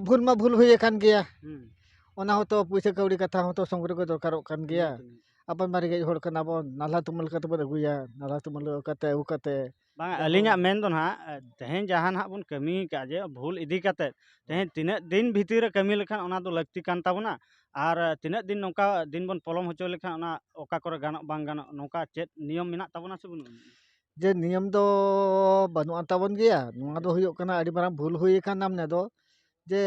ᱵᱷᱩᱞ ᱢᱟ ᱵᱷᱩᱞ ᱦᱩᱭ ᱟᱠᱟᱱ ᱜᱮᱭᱟ᱾ ᱦᱩᱸ᱾ ᱚᱱᱟ ᱦᱚᱸᱛᱚ ᱯᱩᱭᱥᱟᱹ ᱠᱟᱹᱣᱰᱤ ᱠᱟᱛᱷᱟ ᱦᱚᱸᱛᱚ ᱥᱚᱝᱜᱨᱚᱦᱚ ᱫᱚᱨᱠᱟᱨᱚᱜ ᱠᱟᱱ ᱜᱮᱭᱟ᱾ ᱱᱤᱦᱟᱹᱛ, ᱱᱤᱦᱟᱹᱛ᱾ ᱟᱵᱚ ᱢᱟ ᱨᱮᱸᱜᱮᱡ ᱦᱚᱲ ᱠᱟᱱᱟ ᱵᱚᱱ, ᱱᱟᱞᱦᱟ ᱛᱩᱢᱟᱹᱞ ᱠᱟᱛᱮ ᱵᱚᱱ ᱟᱹᱜᱩᱭᱟ, ᱱᱟᱞᱦᱟ ᱛᱩᱢᱟᱹᱞ ᱠᱟᱛᱮ ᱟᱹᱜᱩ ᱠᱟᱛᱮ ᱵᱟᱝ, ᱡᱟᱦᱟᱸ ᱟᱹᱞᱤᱧᱟᱜ ᱵᱚᱱ ᱢᱮᱱ ᱫᱚ ᱱᱟᱦᱟᱜ, ᱛᱮᱦᱮᱧ ᱡᱟᱦᱟᱸ ᱱᱟᱦᱟᱜ ᱵᱚᱱ ᱠᱟᱹᱢᱤ ᱠᱟᱜᱼᱟ, ᱡᱮ ᱵᱷᱩᱞ ᱤᱫᱤ ᱠᱟᱛᱮ, ᱛᱮᱦᱮᱧ ᱛᱤᱱᱟᱹᱜ ᱫᱤᱱ ᱵᱷᱤᱛᱤᱨ ᱨᱮ ᱠᱟᱹᱢᱤ ᱞᱮᱠᱷᱟᱱ ᱚᱱᱟ ᱫᱚ ᱞᱟᱹᱠᱛᱤ ᱠᱟᱱ ᱛᱟᱵᱚᱱᱟ, ᱟᱨ ᱛᱤᱱᱟᱹᱜ ᱫᱤᱱ ᱱᱚᱝᱠᱟ ᱫᱤᱱ ᱵᱚᱱ ᱯᱚᱞᱚᱢ ᱦᱚᱪᱚ ᱞᱮᱠᱷᱟᱱ ᱚᱱᱟ ᱚᱠᱟ ᱠᱚᱨᱮ ᱜᱟᱱᱚᱜ ᱵᱟᱝ ᱜᱟᱱᱚᱜ, ᱱᱚᱝᱠᱟ ᱪᱮᱫ ᱱᱤᱭᱚᱢ ᱢᱮᱱᱟᱜ ᱛᱟᱵᱚᱱᱟ ᱥᱮ ᱵᱟᱹᱱᱩᱜᱼᱟ? ᱡᱮ ᱱᱤᱭᱚᱢ ᱫᱚ ᱵᱟᱹᱱᱩᱜ ᱟᱱ ᱛᱟᱵᱚᱱ ᱜᱮᱭᱟ᱾ ᱱᱚᱣᱟ ᱫᱚ ᱦᱩᱭᱩᱜ ᱠᱟᱱᱟ ᱟᱹᱰᱤ ᱢᱟᱨᱟᱝ ᱵᱷᱩᱞ ᱦᱩᱭ ᱟᱠᱟᱱ ᱱᱟᱢᱱᱮ ᱫᱚ, ᱡᱮ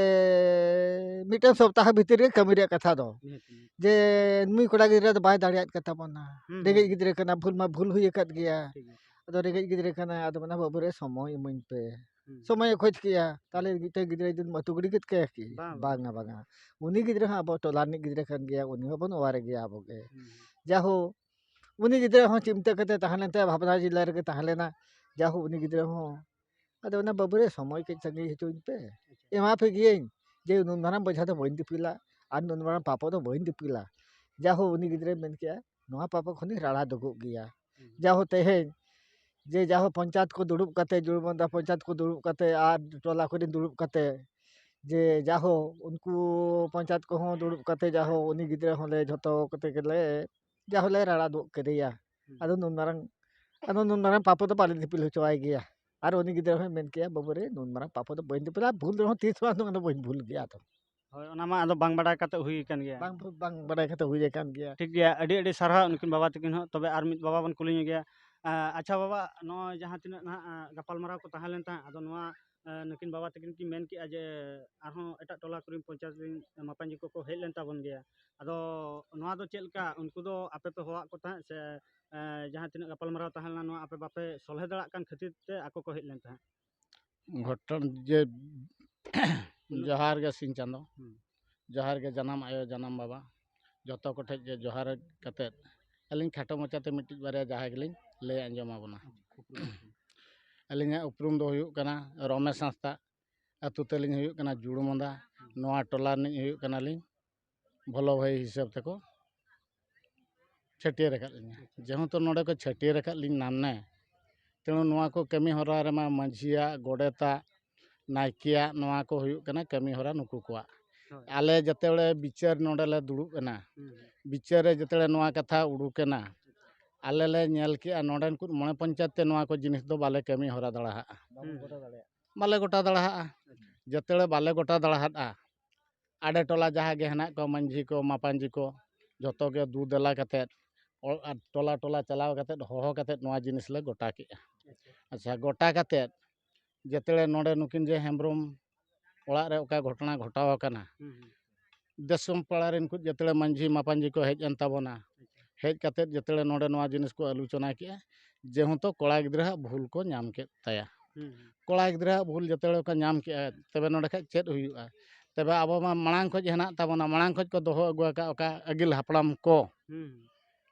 ᱢᱤᱫᱴᱮᱱ ᱥᱚᱯᱛᱟᱦᱚ ᱵᱷᱤᱛᱤᱨ ᱨᱮ ᱠᱟᱹᱢᱤ ᱨᱮᱭᱟᱜ ᱠᱟᱛᱷᱟ ᱫᱚ᱾ ᱱᱤᱦᱟᱹᱛ, ᱱᱤᱦᱟᱹᱛ᱾ ᱡᱮ ᱱᱩᱭ ᱠᱚᱲᱟ ᱜᱤᱫᱽᱨᱟᱹ ᱫᱚ ᱵᱟᱭ ᱫᱟᱲᱮᱭᱟᱜ ᱠᱟᱱ ᱛᱟᱵᱚᱱᱟ᱾ ᱦᱩᱸ, ᱨᱮᱸᱜᱮᱡ ᱦᱩᱸ᱾ ᱜᱤᱫᱽᱨᱟᱹ ᱠᱟᱱᱟ, ᱵᱷᱩᱞ ᱢᱟ ᱵᱷᱩᱞ ᱦᱩᱭ ᱟᱠᱟᱫ ᱜᱮᱭᱟ᱾ ᱴᱷᱤᱠ ᱜᱮᱭᱟ᱾ ᱟᱫᱚ ᱨᱮᱸᱜᱮᱡ ᱜᱤᱫᱽᱨᱟᱹ ᱠᱟᱱᱟᱭ, ᱟᱫᱚ ᱢᱮᱱᱟ, "ᱵᱟᱹᱵᱩ ᱨᱮ, ᱥᱚᱢᱚᱭ ᱤᱢᱟᱹᱧ ᱯᱮ᱾" ᱦᱩᱸ᱾ ᱥᱚᱢᱚᱭᱮ ᱠᱷᱚᱡᱽ ᱠᱮᱭᱟ, ᱛᱟᱦᱞᱮ ᱢᱤᱫᱴᱮᱱ ᱜᱤᱫᱽᱨᱟᱹ ᱡᱩᱫᱤ ᱟᱹᱛᱩ ᱜᱤᱰᱤ ᱠᱮᱫ ᱠᱟᱭᱟ ᱠᱤ? ᱵᱟᱝ, ᱵᱟᱝ᱾ ᱵᱟᱝᱟ, ᱵᱟᱝᱟ᱾ ᱩᱱᱤ ᱜᱤᱫᱽᱨᱟᱹ ᱦᱚᱸ ᱟᱵᱚ ᱴᱚᱞᱟ ᱨᱤᱱᱤᱡ ᱜᱤᱫᱽᱨᱟᱹ ᱠᱟᱱ ᱜᱮᱭᱟ, ᱩᱱᱤ ᱦᱚᱸᱵᱚᱱ ᱚᱣᱟᱨᱮ ᱜᱮᱭᱟ ᱟᱵᱚ ᱜᱮ᱾ ᱦᱩᱸ, ᱦᱩᱸ᱾ ᱡᱟᱦᱳ, ᱩᱱᱤ ᱜᱤᱫᱽᱨᱟᱹ ᱦᱚᱸ ᱪᱤᱱᱛᱟᱹ ᱠᱟᱛᱮ ᱛᱟᱦᱮᱸ ᱞᱮᱱ ᱛᱟᱭᱟ, ᱵᱷᱟᱵᱽᱱᱟ ᱡᱤᱞᱟ ᱨᱮᱜᱮ ᱛᱟᱦᱮᱸ ᱞᱮᱱᱟ᱾ ᱡᱟᱦᱳ, ᱩᱱᱤ ᱜᱤᱫᱽᱨᱟᱹ ᱦᱚᱸ ᱟᱫᱚ ᱚᱱᱟ ᱵᱟᱹᱵᱩ ᱨᱮ ᱥᱚᱢᱚᱭ ᱠᱟᱹᱡ ᱥᱟᱺᱜᱤᱧ ᱦᱚᱪᱚᱧ ᱯᱮ, ᱮᱢᱟ ᱯᱮ ᱜᱤᱭᱟᱹᱧ, ᱡᱮ ᱱᱩᱱ ᱢᱟᱨᱟᱝ ᱵᱚᱡᱷᱟ ᱫᱚ ᱵᱟᱹᱧ ᱫᱤᱯᱤᱞᱟ ᱟᱨ ᱱᱩᱱ ᱢᱟᱨᱟᱝ ᱯᱟᱯᱚ ᱫᱚ ᱵᱟᱹᱧ ᱫᱤᱯᱤᱞᱟ᱾ ᱡᱟᱦᱳ, ᱩᱱᱤ ᱜᱤᱫᱽᱨᱟᱹᱭ ᱢᱮᱱ ᱠᱮᱜᱼᱟ, "ᱱᱚᱣᱟ ᱯᱟᱯᱚ ᱠᱷᱚᱱᱤᱧ ᱨᱟᱲᱟ ᱫᱩᱜᱩᱜ ᱜᱮᱭᱟ᱾" ᱦᱩᱸ᱾ ᱡᱟᱦᱳ, ᱛᱮᱦᱮᱧ ᱡᱮ ᱡᱟᱦᱳ ᱯᱚᱧᱪᱟᱭᱮᱛ ᱠᱚ ᱫᱩᱲᱩᱵ ᱠᱟᱛᱮ, ᱡᱩᱲᱢᱟᱫᱟ ᱯᱚᱧᱪᱟᱭᱮᱛ ᱠᱚ ᱫᱩᱲᱩᱵ ᱠᱟᱛᱮ ᱟᱨ ᱴᱚᱞᱟ ᱠᱚᱨᱮᱱ ᱫᱩᱲᱩᱵ ᱠᱟᱛᱮ, ᱡᱮ ᱡᱟᱦᱳ ᱩᱱᱠᱩ ᱯᱚᱧᱪᱟᱭᱮᱛ ᱠᱚᱦᱚᱸ ᱫᱩᱲᱩᱵ ᱠᱟᱛᱮ ᱡᱟᱦᱳ ᱩᱱᱤ ᱜᱤᱫᱽᱨᱟᱹ ᱦᱚᱸᱞᱮ ᱡᱷᱚᱛᱚ ᱠᱚᱛᱮ ᱜᱮᱞᱮ ᱡᱟᱦᱳ ᱞᱮ ᱨᱟᱲᱟ ᱫᱩᱜ ᱠᱮᱫᱮᱭᱟ᱾ ᱦᱩᱸ᱾ ᱟᱫᱚ ᱱᱩᱱ ᱢᱟᱨᱟᱝ, ᱟᱫᱚ ᱱᱩᱱ ᱢᱟᱨᱟᱝ ᱯᱟᱯᱚ ᱫᱚ ᱵᱟᱞᱮ ᱫᱤᱯᱤᱞ ᱦᱚᱪᱚᱣᱟᱭ ᱜᱮᱭᱟ᱾ ᱟᱨ ᱩᱱᱤ ᱜᱤᱫᱽᱨᱟᱹ ᱦᱚᱸᱭ ᱢᱮᱱ ᱠᱮᱜᱼᱟ, "ᱵᱟᱹᱵᱩ ᱨᱮ, ᱱᱩᱱ ᱢᱟᱨᱟᱝ ᱯᱟᱯᱚ ᱫᱚ ᱵᱟᱹᱧ ᱫᱤᱯᱤᱞᱟ, ᱵᱷᱩᱞ ᱨᱮᱦᱚᱸ ᱛᱤᱥ ᱦᱚᱸ ᱟᱫᱚ ᱵᱟᱹᱧ ᱵᱷᱩᱞ ᱜᱮᱭᱟ ᱟᱫᱚ᱾" ᱦᱳᱭ, ᱚᱱᱟ ᱢᱟ ᱟᱫᱚ ᱵᱟᱝ ᱵᱟᱰᱟᱭ ᱠᱟᱛᱮ ᱦᱩᱭ ᱟᱠᱟᱱ ᱜᱮᱭᱟ᱾ ᱵᱟᱝ, ᱵᱟᱝ ᱵᱟᱰᱟᱭ ᱠᱟᱛᱮ ᱦᱩᱭ ᱟᱠᱟᱱ ᱜᱮᱭᱟ᱾ ᱴᱷᱤᱠ ᱜᱮᱭᱟ, ᱟᱹᱰᱤ ᱟᱹᱰᱤ ᱥᱟᱨᱦᱟᱣ ᱱᱩᱠᱤᱱ ᱵᱟᱵᱟ ᱛᱟᱹᱠᱤᱱ ᱦᱚᱸ᱾ ᱛᱚᱵᱮ ᱟᱨ ᱢᱤᱫ ᱵᱟᱵᱟ ᱵᱚᱱ ᱠᱩᱞᱤ ᱧᱚᱜᱮᱭᱟ᱾ ᱟ, ᱟᱪᱪᱷᱟ ᱵᱟᱵᱟ, ᱱᱚᱜᱼᱚᱭ ᱡᱟᱦᱟᱸ ᱛᱤᱱᱟᱹᱜ ᱱᱟᱦᱟᱜ, ᱟ, ᱜᱟᱯᱟᱞᱢᱟᱨᱟᱣ ᱠᱚ ᱛᱟᱦᱮᱸ ᱞᱮᱱ ᱛᱟᱦᱮᱸᱫ, ᱟᱫᱚ ᱱᱚᱣᱟ, ᱟ, ᱱᱩᱠᱤᱱ ᱵᱟᱵᱟ ᱛᱟᱹᱠᱤᱱ ᱠᱤᱱ ᱢᱮᱱ ᱠᱮᱜᱼᱟ ᱡᱮ ᱟᱨᱦᱚᱸ ᱮᱴᱟᱜ ᱴᱚᱞᱟ ᱠᱚᱨᱮᱱ ᱯᱚᱧᱪᱟᱭᱮᱛ ᱨᱮᱱ ᱢᱟᱯᱟᱧᱡᱤ ᱠᱚᱠᱚ ᱦᱮᱡ ᱞᱮᱱ ᱛᱟᱵᱚᱱ ᱜᱮᱭᱟ᱾ ᱟᱫᱚ ᱱᱚᱣᱟ ᱫᱚ ᱪᱮᱫ ᱞᱮᱠᱟ, ᱩᱱᱠᱩ ᱫᱚ ᱟᱯᱮ ᱯᱮ ᱦᱚᱦᱚᱣᱟᱫ ᱠᱚ ᱛᱟᱦᱮᱸᱫ ᱥᱮ, ᱮ, ᱡᱟᱦᱟᱸ ᱛᱤᱱᱟᱹᱜ ᱜᱟᱯᱟᱞᱢᱟᱨᱟᱣ ᱛᱟᱦᱮᱸ ᱞᱮᱱᱟ, ᱱᱚᱣᱟ ᱟᱯᱮ ᱵᱟᱯᱮ ᱥᱚᱞᱦᱮ ᱫᱟᱲᱮᱭᱟᱜ ᱠᱟᱱ ᱠᱷᱟᱹᱛᱤᱨ ᱛᱮ ᱟᱠᱚ ᱠᱚ ᱦᱮᱡ ᱞᱮᱱ ᱛᱟᱦᱮᱸᱫ? ᱜᱷᱚᱴᱚᱱ ᱡᱮ ᱡᱚᱦᱟᱨ ᱜᱮ ᱥᱤᱧ ᱪᱟᱸᱫᱚ, ᱦᱩᱸ᱾ ᱡᱚᱦᱟᱨ ᱜᱮ ᱡᱟᱱᱟᱢ ᱟᱭᱳ, ᱡᱟᱱᱟᱢ ᱵᱟᱵᱟ, ᱡᱚᱛᱚ ᱠᱚᱴᱷᱮᱡ ᱜᱮ ᱡᱚᱦᱟᱨ ᱠᱟᱛᱮᱫ ᱟᱹᱞᱤᱧ ᱠᱷᱟᱴᱚ ᱢᱟᱪᱷᱟᱛᱮ ᱢᱤᱫᱴᱤᱡ ᱵᱟᱨᱭᱟ ᱡᱟᱦᱟᱸ ᱜᱮᱞᱤᱧ ᱞᱟᱹᱭ ᱟᱸᱡᱚᱢ ᱟᱵᱚᱱᱟ᱾ ᱟᱹᱞᱤᱧᱟᱜ ᱩᱯᱨᱩᱢ ᱫᱚ ᱦᱩᱭᱩᱜ ᱠᱟᱱᱟ ᱨᱚᱢᱮᱥ ᱦᱟᱸᱥᱫᱟ, ᱟᱹᱛᱩ ᱛᱟᱹᱞᱤᱧ ᱦᱩᱭᱩᱜ ᱠᱟᱱᱟ ᱡᱩᱲᱩᱢᱚᱸᱫᱟ, ᱱᱚᱣᱟ ᱴᱚᱞᱟ ᱨᱤᱱᱤᱡ ᱦᱩᱭᱩᱜ ᱠᱟᱱᱟᱞᱤᱧ ᱵᱷᱚᱞᱚ ᱵᱷᱟᱹᱭ ᱦᱤᱥᱟᱹᱵ ᱛᱮᱠᱚ ᱪᱷᱟᱹᱴᱭᱟᱹᱨ ᱟᱠᱟᱫ ᱞᱤᱧᱟ᱾ ᱡᱮᱦᱮᱛᱩ ᱱᱚᱰᱮ ᱠᱚ ᱪᱷᱟᱹᱴᱭᱟᱹᱨ ᱟᱠᱟᱫ ᱞᱤᱧ ᱱᱟᱢᱱᱮ, ᱛᱮᱬᱩ ᱱᱚᱣᱟ ᱠᱚ ᱠᱟᱹᱢᱤ ᱦᱚᱨᱟ ᱨᱮᱢᱟ ᱢᱟᱹᱡᱷᱤᱭᱟᱜ, ᱜᱚᱰᱮᱛᱟᱜ, ᱱᱟᱭᱠᱮᱭᱟᱜ, ᱱᱚᱣᱟ ᱠᱚ ᱦᱩᱭᱩᱜ ᱠᱟᱱᱟ ᱠᱟᱹᱢᱤ ᱦᱚᱨᱟ ᱱᱩᱠᱩ ᱠᱚᱣᱟᱜ᱾ ᱦᱳᱭ᱾ ᱟᱞᱮ ᱡᱮᱛᱮ ᱵᱤᱪᱟᱹᱨ ᱱᱚᱰᱮ ᱞᱮ ᱫᱩᱲᱩᱵ ᱮᱱᱟ, ᱦᱩᱸ, ᱦᱩᱸ᱾ ᱵᱤᱪᱟᱹᱨ ᱨᱮ ᱡᱮᱛᱮ ᱱᱚᱣᱟ ᱠᱟᱛᱷᱟ ᱩᱰᱩᱠ ᱮᱱᱟ, ᱟᱞᱮ ᱞᱮ ᱧᱮᱞ ᱠᱮᱜᱼᱟ ᱱᱚᱰᱮᱱ ᱠᱚ ᱢᱚᱬᱮ ᱯᱚᱧᱪᱟᱭᱮᱛ ᱛᱮ ᱱᱚᱣᱟ ᱠᱚ ᱡᱤᱱᱤᱥ ᱫᱚ ᱵᱟᱞᱮ ᱠᱟᱹᱢᱤ ᱦᱚᱨᱟ ᱫᱟᱲᱮᱭᱟᱜᱼᱟ᱾ ᱦᱩᱸ, ᱦᱩᱸ᱾ ᱵᱟᱞᱮ ᱜᱚᱴᱟ ᱫᱟᱲᱮᱭᱟᱜᱼᱟ᱾ ᱟᱪᱪᱷᱟ᱾ ᱡᱮᱛᱮ ᱵᱟᱞᱮ ᱜᱚᱴᱟ ᱫᱟᱲᱮᱭᱟᱜᱼᱟ, ᱟᱰᱮ ᱴᱚᱞᱟ ᱡᱟᱦᱟᱸ ᱜᱮ ᱦᱮᱱᱟᱜ ᱠᱚᱣᱟ, ᱢᱟᱹᱡᱷᱤ ᱠᱚ, ᱢᱟᱯᱟᱧᱡᱤ ᱠᱚ, ᱡᱷᱚᱛᱚ ᱜᱮ ᱫᱩ ᱫᱮᱞᱟ ᱠᱟᱛᱮᱫ, ᱚ-, ᱟᱨ ᱴᱚᱞᱟ ᱴᱚᱞᱟ ᱪᱟᱞᱟᱣ ᱠᱟᱛᱮᱫ, ᱦᱚᱦᱚ ᱠᱟᱛᱮᱫ ᱱᱚᱣᱟ ᱡᱤᱱᱤᱥ ᱞᱮ ᱜᱚᱴᱟ ᱠᱮᱜᱼᱟ᱾ ᱟᱪᱪᱷᱟ᱾ ᱟᱪᱪᱷᱟ, ᱜᱚᱴᱟ ᱠᱟᱛᱮᱫ ᱡᱮᱛᱮᱲᱮ ᱱᱚᱰᱮ ᱱᱩᱠᱤᱱ ᱡᱮ ᱦᱮᱢᱵᱨᱚᱢ ᱚᱲᱟᱜ ᱨᱮ ᱚᱠᱟ ᱜᱷᱚᱴᱚᱱᱟ ᱜᱷᱚᱴᱟᱣ ᱟᱠᱟᱱᱟ, ᱦᱩᱸ, ᱦᱩᱸ᱾ ᱫᱤᱥᱚᱢ ᱯᱟᱲᱟ ᱨᱮᱱ ᱠᱚ ᱡᱮᱛᱮᱲᱮ ᱢᱟᱹᱡᱷᱤ ᱢᱟᱯᱟᱧᱡᱤ ᱠᱚ ᱦᱮᱡ ᱮᱱ ᱛᱟᱵᱚᱱᱟ, ᱟᱪᱪᱷᱟ᱾ ᱦᱮᱡ ᱠᱟᱛᱮᱫ ᱡᱮᱛᱮᱲᱮ ᱱᱚᱰᱮ ᱱᱚᱣᱟ ᱡᱤᱱᱤᱥ ᱠᱚ ᱟᱞᱳᱪᱚᱱᱟ ᱠᱮᱜᱼᱟ, ᱡᱮᱦᱮᱛᱩ ᱠᱚᱲᱟ ᱜᱤᱫᱽᱨᱟᱹᱣᱟᱜ ᱵᱷᱩᱞ ᱠᱚ ᱧᱟᱢ ᱠᱮᱫ ᱛᱟᱭᱟ᱾ ᱦᱩᱸ, ᱦᱩᱸ᱾ ᱠᱚᱲᱟ ᱜᱤᱫᱽᱨᱟᱹᱣᱟᱜ ᱵᱷᱩᱞ ᱡᱮᱛᱮᱲᱮ ᱠᱚ ᱧᱟᱢ ᱠᱮᱜᱼᱟ, ᱛᱚᱵᱮ ᱱᱚᱰᱮ ᱠᱷᱟᱡ ᱪᱮᱫ ᱦᱩᱭᱩᱜᱼᱟ? ᱛᱚᱵᱮ ᱟᱵᱚ ᱢᱟ ᱢᱟᱲᱟᱝ ᱠᱷᱚᱡ ᱦᱮᱱᱟᱜ ᱛᱟᱵᱚᱱᱟ, ᱢᱟᱲᱟᱝ ᱠᱷᱚᱡ ᱠᱚ ᱫᱚᱦᱚ ᱟᱹᱜᱩ ᱟᱠᱟᱫ ᱚᱠᱟ ᱟᱹᱜᱤᱞ ᱦᱟᱯᱲᱟᱢ ᱠᱚ, ᱦᱩᱸ, ᱦᱩᱸ᱾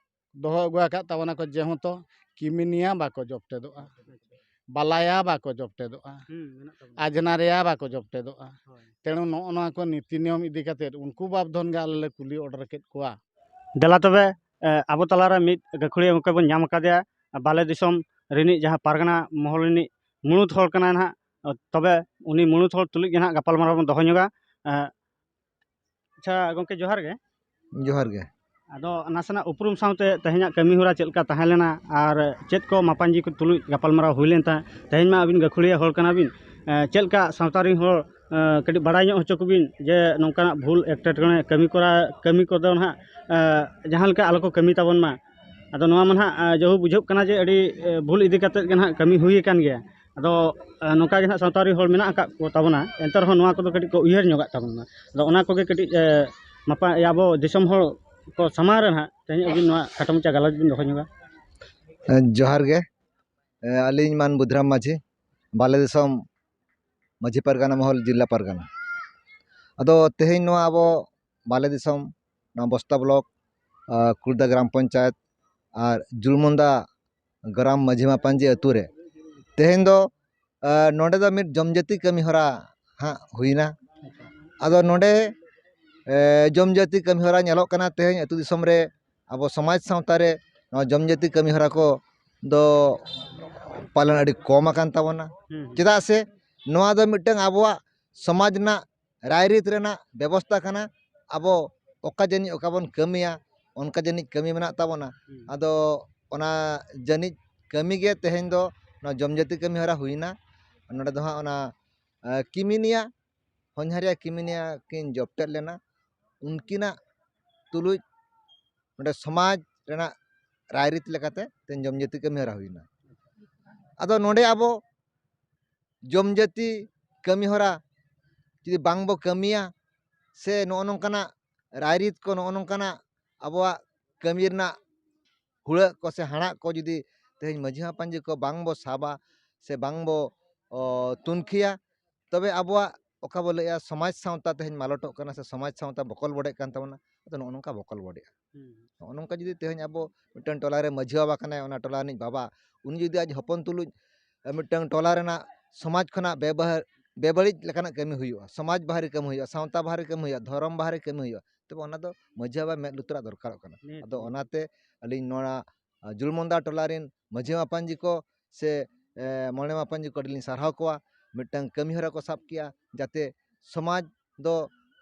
ᱫᱚᱦᱚ ᱟᱹᱜᱩ ᱟᱠᱟᱫ ᱛᱟᱵᱚᱱᱟ ᱠᱚ, ᱡᱮᱦᱮᱛᱩ ᱠᱤᱢᱤᱱᱤᱭᱟ ᱵᱟᱠᱚ ᱡᱚᱯᱴᱮᱫᱚᱜᱼᱟ, ᱟᱪᱪᱷᱟ᱾ ᱵᱟᱞᱟᱭᱟ ᱵᱟᱠᱚ ᱡᱚᱯᱴᱮᱫᱚᱜᱼᱟ, ᱦᱩᱸ, ᱢᱮᱱᱟᱜ ᱛᱟᱵᱚᱱᱟ᱾ ᱟᱡᱽᱱᱟᱨᱮᱭᱟ ᱵᱟᱠᱚ ᱡᱚᱯᱴᱮᱫᱚᱜᱼᱟ᱾ ᱦᱳᱭ᱾ ᱛᱮᱬᱩ ᱱᱚᱜᱼᱚ ᱱᱚᱣᱟ ᱠᱚ ᱱᱤᱛᱤ ᱱᱤᱭᱚᱢ ᱤᱫᱤ ᱠᱟᱛᱮᱫ ᱩᱱᱠᱩ ᱵᱟᱵᱫᱷᱚᱱ ᱜᱮ ᱟᱞᱮ ᱞᱮ ᱠᱩᱞᱤ ᱚᱰᱚᱨ ᱠᱮᱫ ᱠᱚᱣᱟ᱾ ᱫᱮᱞᱟ ᱛᱚᱵᱮ, ᱮ, ᱟᱵᱚ ᱛᱟᱞᱟᱨᱮ ᱢᱤᱫ ᱜᱟᱹᱠᱷᱩᱲᱤᱭᱟᱹ ᱜᱚᱢᱠᱮ ᱵᱚᱱ ᱧᱟᱢ ᱟᱠᱟᱫᱮᱭᱟ, ᱵᱟᱞᱮ ᱫᱤᱥᱚᱢ ᱨᱤᱱᱤᱡ ᱡᱟᱦᱟᱸ ᱯᱟᱨᱜᱟᱱᱟ ᱢᱚᱦᱚᱞ ᱨᱤᱱᱤᱡ ᱢᱩᱬᱩᱫ ᱦᱚᱲ ᱠᱟᱱᱟᱭ ᱱᱟᱦᱟᱜ᱾ ᱛᱚᱵᱮ ᱩᱱᱤ ᱢᱩᱬᱩᱫ ᱦᱚᱲ ᱛᱩᱞᱩᱡ ᱜᱮ ᱱᱟᱦᱟᱜ ᱜᱟᱯᱟᱞᱢᱟᱨᱟᱣ ᱵᱚᱱ ᱫᱚᱦᱚ ᱧᱚᱜᱟ᱾ ᱮ, ᱟᱪᱪᱷᱟ ᱜᱚᱢᱠᱮ, ᱡᱚᱦᱟᱨ ᱜᱮ᱾ ᱡᱚᱦᱟᱨ ᱜᱮ᱾ ᱟᱫᱚ ᱱᱟᱥᱮᱱᱟᱜ ᱩᱯᱨᱩᱢ ᱥᱟᱶᱛᱮ ᱛᱮᱦᱮᱧᱟᱜ ᱠᱟᱹᱢᱤ ᱦᱚᱨᱟ ᱪᱮᱫ ᱞᱮᱠᱟ ᱛᱟᱦᱮᱸ ᱞᱮᱱᱟ ᱟᱨ ᱪᱮᱫ ᱠᱚ ᱢᱟᱯᱟᱧᱡᱤ ᱠᱚ ᱛᱩᱞᱩᱡ ᱜᱟᱯᱟᱞᱢᱟᱨᱟᱣ ᱦᱩᱭ ᱞᱮᱱ ᱛᱟᱦᱮᱸᱫ? ᱛᱮᱦᱮᱧ ᱢᱟ ᱟᱹᱵᱤᱱ ᱜᱟᱹᱠᱷᱩᱲᱤᱭᱟᱹ ᱦᱚᱲ ᱠᱟᱱᱟ ᱵᱤᱱ, ᱮ, ᱪᱮᱫ ᱞᱮᱠᱟ ᱥᱟᱶᱛᱟ ᱨᱮᱱ ᱦᱚᱲ, ᱮ, ᱠᱟᱹᱴᱤᱡ ᱵᱟᱲᱟᱭ ᱧᱚᱜ ᱦᱚᱪᱚ ᱠᱚᱵᱤᱱ ᱡᱮ ᱱᱚᱝᱠᱟᱱᱟᱜ ᱵᱷᱩᱞ ᱮᱴᱠᱮᱴᱚᱬᱮ ᱠᱟᱹᱢᱤ ᱠᱚᱨᱟ-, ᱠᱟᱹᱢᱤ ᱠᱚᱫᱚ ᱱᱟᱦᱟᱜ, ᱮ, ᱡᱟᱦᱟᱸ ᱞᱮᱠᱟ ᱟᱞᱚ ᱠᱚ ᱠᱟᱹᱢᱤ ᱛᱟᱵᱚᱱ ᱢᱟ᱾ ᱟᱫᱚ ᱱᱚᱣᱟ ᱢᱟ ᱱᱟᱦᱟᱜ, ᱮ, ᱡᱚᱦᱚ ᱵᱩᱡᱷᱟᱹᱜ ᱠᱟᱱᱟ ᱡᱮ ᱟᱹᱰᱤ, ᱮ, ᱵᱷᱩᱞ ᱤᱫᱤ ᱠᱟᱛᱮᱫ ᱜᱮ ᱱᱟᱦᱟᱜ ᱠᱟᱹᱢᱤ ᱦᱩᱭ ᱟᱠᱟᱱ ᱜᱮᱭᱟ᱾ ᱟᱫᱚ, ᱮ, ᱱᱚᱝᱠᱟ ᱜᱮ ᱱᱟᱦᱟᱜ ᱥᱟᱶᱛᱟ ᱨᱮᱱ ᱦᱚᱲ ᱢᱮᱱᱟᱜ ᱟᱠᱟᱫ ᱠᱚ ᱛᱟᱵᱚᱱᱟ, ᱮᱱᱛᱮ ᱨᱮᱦᱚᱸ ᱱᱚᱣᱟ ᱠᱚᱫᱚ ᱠᱟᱹᱴᱤᱡ ᱠᱚ ᱩᱭᱦᱟᱹᱨ ᱧᱚᱜᱟᱜ ᱛᱟᱵᱚᱱ ᱢᱟ᱾ ᱟᱫᱚ ᱚᱱᱟ ᱠᱚᱜᱮ ᱠᱟᱹᱴᱤᱡ, ᱮ, ᱢᱟᱯᱟ-, ᱟᱵᱚ ᱫᱤᱥᱚᱢ ᱦᱚᱲ ᱠᱚ ᱥᱟᱢᱟᱝ ᱨᱮ ᱱᱟᱦᱟᱜ ᱛᱮᱦᱮᱧ ᱟᱹᱵᱤᱱ ᱱᱚᱣᱟ ᱠᱷᱟᱴᱚ ᱢᱟᱪᱷᱟ ᱜᱟᱞᱚᱪ ᱵᱤᱱ ᱫᱚᱦᱚ ᱧᱚᱜᱟ᱾ ᱮ, ᱡᱚᱦᱟᱨ ᱜᱮ᱾ ᱮ, ᱟᱹᱞᱤᱧ ᱢᱟᱱ ᱵᱩᱫᱷᱨᱟᱢ ᱢᱟᱹᱡᱷᱤ, ᱵᱟᱞᱮ ᱫᱤᱥᱚᱢ ᱢᱟᱹᱡᱷᱤ ᱯᱟᱨᱜᱟᱱᱟ ᱢᱚᱦᱚᱞ, ᱡᱤᱞᱟ ᱯᱟᱨᱜᱟᱱᱟ᱾ ᱟᱫᱚ ᱛᱮᱦᱮᱧ ᱱᱚᱣᱟ ᱟᱵᱚ ᱵᱟᱞᱮ ᱫᱤᱥᱚᱢ, ᱱᱚᱣᱟ ᱵᱚᱥᱛᱟ ᱵᱞᱚᱠ, ᱟ, ᱠᱩᱲᱫᱟ ᱜᱨᱟᱢ ᱯᱚᱧᱪᱟᱭᱮᱛ ᱟᱨ ᱡᱩᱞᱢᱩᱱᱫᱟ ᱜᱨᱟᱢ ᱢᱟᱹᱡᱷᱤ ᱢᱟᱯᱟᱧᱡᱤ ᱟᱹᱛᱩ ᱨᱮ ᱛᱮᱦᱮᱧ ᱫᱚ, ᱟ, ᱱᱚᱰᱮ ᱫᱚ ᱢᱤᱫ ᱡᱚᱢᱡᱟᱹᱛᱤ ᱠᱟᱹᱢᱤ ᱦᱚᱨᱟ ᱦᱟᱸᱜ ᱦᱩᱭᱱᱟ᱾ ᱟᱫᱚ ᱱᱚᱰᱮ, ᱮ, ᱡᱚᱢᱡᱟᱹᱛᱤ ᱠᱟᱹᱢᱤ ᱦᱚᱨᱟ ᱧᱮᱞᱚᱜ ᱠᱟᱱᱟ ᱛᱮᱦᱮᱧ ᱟᱹᱛᱩ ᱫᱤᱥᱚᱢ ᱨᱮ ᱟᱵᱚ ᱥᱚᱢᱟᱡᱽ ᱥᱟᱶᱛᱟ ᱨᱮ ᱱᱚᱣᱟ ᱡᱚᱢᱡᱟᱹᱛᱤ ᱠᱟᱹᱢᱤ ᱦᱚᱨᱟ ᱠᱚ ᱫᱚ ᱯᱟᱞᱮᱱ ᱟᱹᱰᱤ ᱠᱚᱢ ᱟᱠᱟᱱ ᱛᱟᱵᱚᱱᱟ᱾ ᱦᱩᱸ, ᱦᱩᱸ᱾ ᱪᱮᱫᱟᱜ ᱥᱮ ᱱᱚᱣᱟ ᱫᱚ ᱢᱤᱫᱴᱟᱝ ᱟᱵᱚᱣᱟᱜ ᱥᱚᱢᱟᱡᱽ ᱨᱮᱱᱟᱜ ᱨᱟᱭᱨᱤᱛ ᱨᱮᱱᱟᱜ ᱵᱮᱵᱚᱥᱛᱟ ᱠᱟᱱᱟ᱾ ᱟᱵᱚ ᱚᱠᱟ ᱡᱟᱹᱱᱤᱡ ᱚᱠᱟ ᱵᱚᱱ ᱠᱟᱹᱢᱤᱭᱟ, ᱚᱱᱠᱟ ᱡᱟᱹᱱᱤᱡ ᱠᱟᱹᱢᱤ ᱢᱮᱱᱟᱜ ᱛᱟᱵᱚᱱᱟ᱾ ᱦᱩᱸ᱾ ᱟᱫᱚ ᱚᱱᱟ ᱡᱟᱹᱱᱤᱡ ᱠᱟᱹᱢᱤ ᱜᱮ ᱛᱮᱦᱮᱧ ᱫᱚ ᱱᱚᱣᱟ ᱡᱚᱢ ᱡᱟᱹᱛᱤ ᱠᱟᱹᱢᱤ ᱦᱚᱨᱟ ᱦᱩᱭᱱᱟ᱾ ᱱᱚᱰᱮ ᱫᱚ ᱦᱟᱸᱜ ᱚᱱᱟ, ᱮ, ᱠᱤᱢᱤᱱᱤᱭᱟ, ᱦᱚᱧᱦᱟᱨᱤᱭᱟ ᱠᱤᱢᱤᱱᱤᱭᱟ ᱠᱤᱱ ᱡᱚᱯᱴᱮᱫ ᱞᱮᱱᱟ᱾ ᱩᱱᱠᱤᱱᱟᱜ ᱛᱩᱞᱩᱡ ᱱᱚᱰᱮ ᱥᱚᱢᱟᱡᱽ ᱨᱮᱱᱟᱜ ᱨᱟᱭᱨᱤᱛ ᱞᱮᱠᱟᱛᱮ ᱛᱮᱦᱮᱧ ᱡᱚᱢ ᱡᱟᱹᱛᱤ ᱠᱟᱹᱢᱤ ᱦᱚᱨᱟ ᱦᱩᱭᱱᱟ᱾ ᱟᱫᱚ ᱱᱚᱰᱮ ᱟᱵᱚ ᱡᱚᱢ ᱡᱟᱹᱛᱤ ᱠᱟᱹᱢᱤ ᱦᱚᱨᱟ ᱡᱩᱫᱤ ᱵᱟᱝ ᱵᱚ ᱠᱟᱹᱢᱤᱭᱟ, ᱥᱮ ᱱᱚᱜᱼᱚ ᱱᱚᱝᱠᱟᱱᱟᱜ ᱨᱟᱭᱨᱤᱛ ᱠᱚ, ᱱᱚᱜᱼᱚ ᱱᱚᱝᱠᱟᱱᱟᱜ ᱟᱵᱚᱣᱟᱜ ᱠᱟᱹᱢᱤ ᱨᱮᱱᱟᱜ ᱦᱩᱲᱟᱹᱜ ᱠᱚ ᱥᱮ ᱦᱟᱲᱟᱜ ᱠᱚ ᱡᱩᱫᱤ ᱛᱮᱦᱮᱧ ᱢᱟᱹᱡᱷᱤ ᱢᱟᱯᱟᱧᱡᱤ ᱠᱚ ᱵᱟᱝ ᱵᱚ ᱥᱟᱵᱟ ᱥᱮ ᱵᱟᱝ ᱵᱚ, ᱚ, ᱛᱩᱱᱠᱷᱤᱭᱟ, ᱛᱚᱵᱮ ᱟᱵᱚᱣᱟᱜ ᱚᱠᱟ ᱵᱚ ᱞᱟᱹᱭᱟ ᱥᱚᱢᱟᱡᱽ ᱥᱟᱶᱛᱟ ᱛᱮᱦᱮᱧ ᱢᱟᱞᱚᱴᱚᱜ ᱠᱟᱱᱟ ᱥᱮ ᱥᱚᱢᱟᱡᱽ ᱥᱟᱶᱛᱟ ᱵᱚᱠᱚᱞ ᱵᱚᱰᱮᱜ ᱠᱟᱱ ᱛᱟᱵᱚᱱᱟ᱾ ᱟᱫᱚ ᱱᱚᱜᱼᱚ ᱱᱚᱝᱠᱟ ᱵᱚᱠᱚᱞ ᱵᱚᱰᱮᱜᱼᱟ᱾ ᱦᱩᱸ᱾ ᱱᱚᱜᱼᱚ ᱱᱚᱝᱠᱟ ᱡᱩᱫᱤ ᱛᱮᱦᱮᱧ ᱟᱵᱚ ᱢᱤᱫᱴᱟᱝ ᱴᱚᱞᱟ ᱨᱮ ᱢᱟᱹᱡᱷᱤ ᱵᱟᱵᱟ ᱠᱟᱱᱟᱭ, ᱚᱱᱟ ᱴᱚᱞᱟ ᱨᱤᱱᱤᱡ ᱵᱟᱵᱟ, ᱩᱱᱤ ᱡᱩᱫᱤ ᱟᱡ ᱦᱚᱯᱚᱱ ᱛᱩᱞᱩᱡ, ᱮ, ᱢᱤᱫᱴᱟᱝ ᱴᱚᱞᱟ ᱨᱮᱱᱟᱜ ᱥᱚᱢᱟᱡᱽ ᱠᱷᱚᱱᱟᱜ ᱵᱮᱵᱟᱦᱟᱨ, ᱵᱮᱵᱟᱹᱲᱤᱡ ᱞᱮᱠᱟᱱᱟᱜ ᱠᱟᱹᱢᱤ ᱦᱩᱭᱩᱜᱼᱟ, ᱥᱚᱢᱟᱡᱽ ᱵᱟᱦᱨᱮ ᱠᱟᱹᱢᱤ ᱦᱩᱭᱩᱜᱼᱟ, ᱥᱟᱶᱛᱟ ᱵᱟᱦᱨᱮ ᱠᱟᱹᱢᱤ ᱦᱩᱭᱩᱜᱼᱟ, ᱫᱷᱚᱨᱚᱢ ᱵᱟᱦᱨᱮ ᱠᱟᱹᱢᱤ ᱦᱩᱭᱩᱜᱼᱟ, ᱛᱚᱵᱮ ᱚᱱᱟ ᱫᱚ ᱢᱟᱹᱡᱷᱤ ᱵᱟᱵᱟ ᱢᱮᱫ ᱞᱩᱛᱩᱨᱟᱜ ᱫᱚᱨᱠᱟᱨᱚᱜ ᱠᱟᱱᱟ᱾ ᱱᱤᱦᱟᱹᱛ, ᱟᱫᱚ ᱱᱤᱦᱟᱹᱛ᱾ ᱚᱱᱟᱛᱮ ᱟᱹᱞᱤᱧ ᱱᱚᱣᱟ, ᱟ, ᱡᱩᱞᱢᱚᱱᱫᱟ ᱴᱚᱞᱟ ᱨᱮᱱ ᱢᱟᱹᱡᱷᱤ ᱢᱟᱯᱟᱧᱡᱤ ᱠᱚ ᱥᱮ, ᱮ, ᱢᱚᱬᱮ ᱢᱟᱯᱟᱧᱡᱤ ᱠᱚ ᱟᱹᱰᱤ ᱞᱤᱧ ᱥᱟᱨᱦᱟᱣ ᱠᱚᱣᱟ᱾ ᱢᱤᱫᱴᱟᱝ ᱠᱟᱹᱢᱤ ᱦᱚᱨᱟ ᱠᱚ ᱥᱟᱵ ᱠᱮᱜᱼᱟ, ᱡᱟᱛᱮ ᱥᱚᱢᱟᱡᱽ ᱫᱚ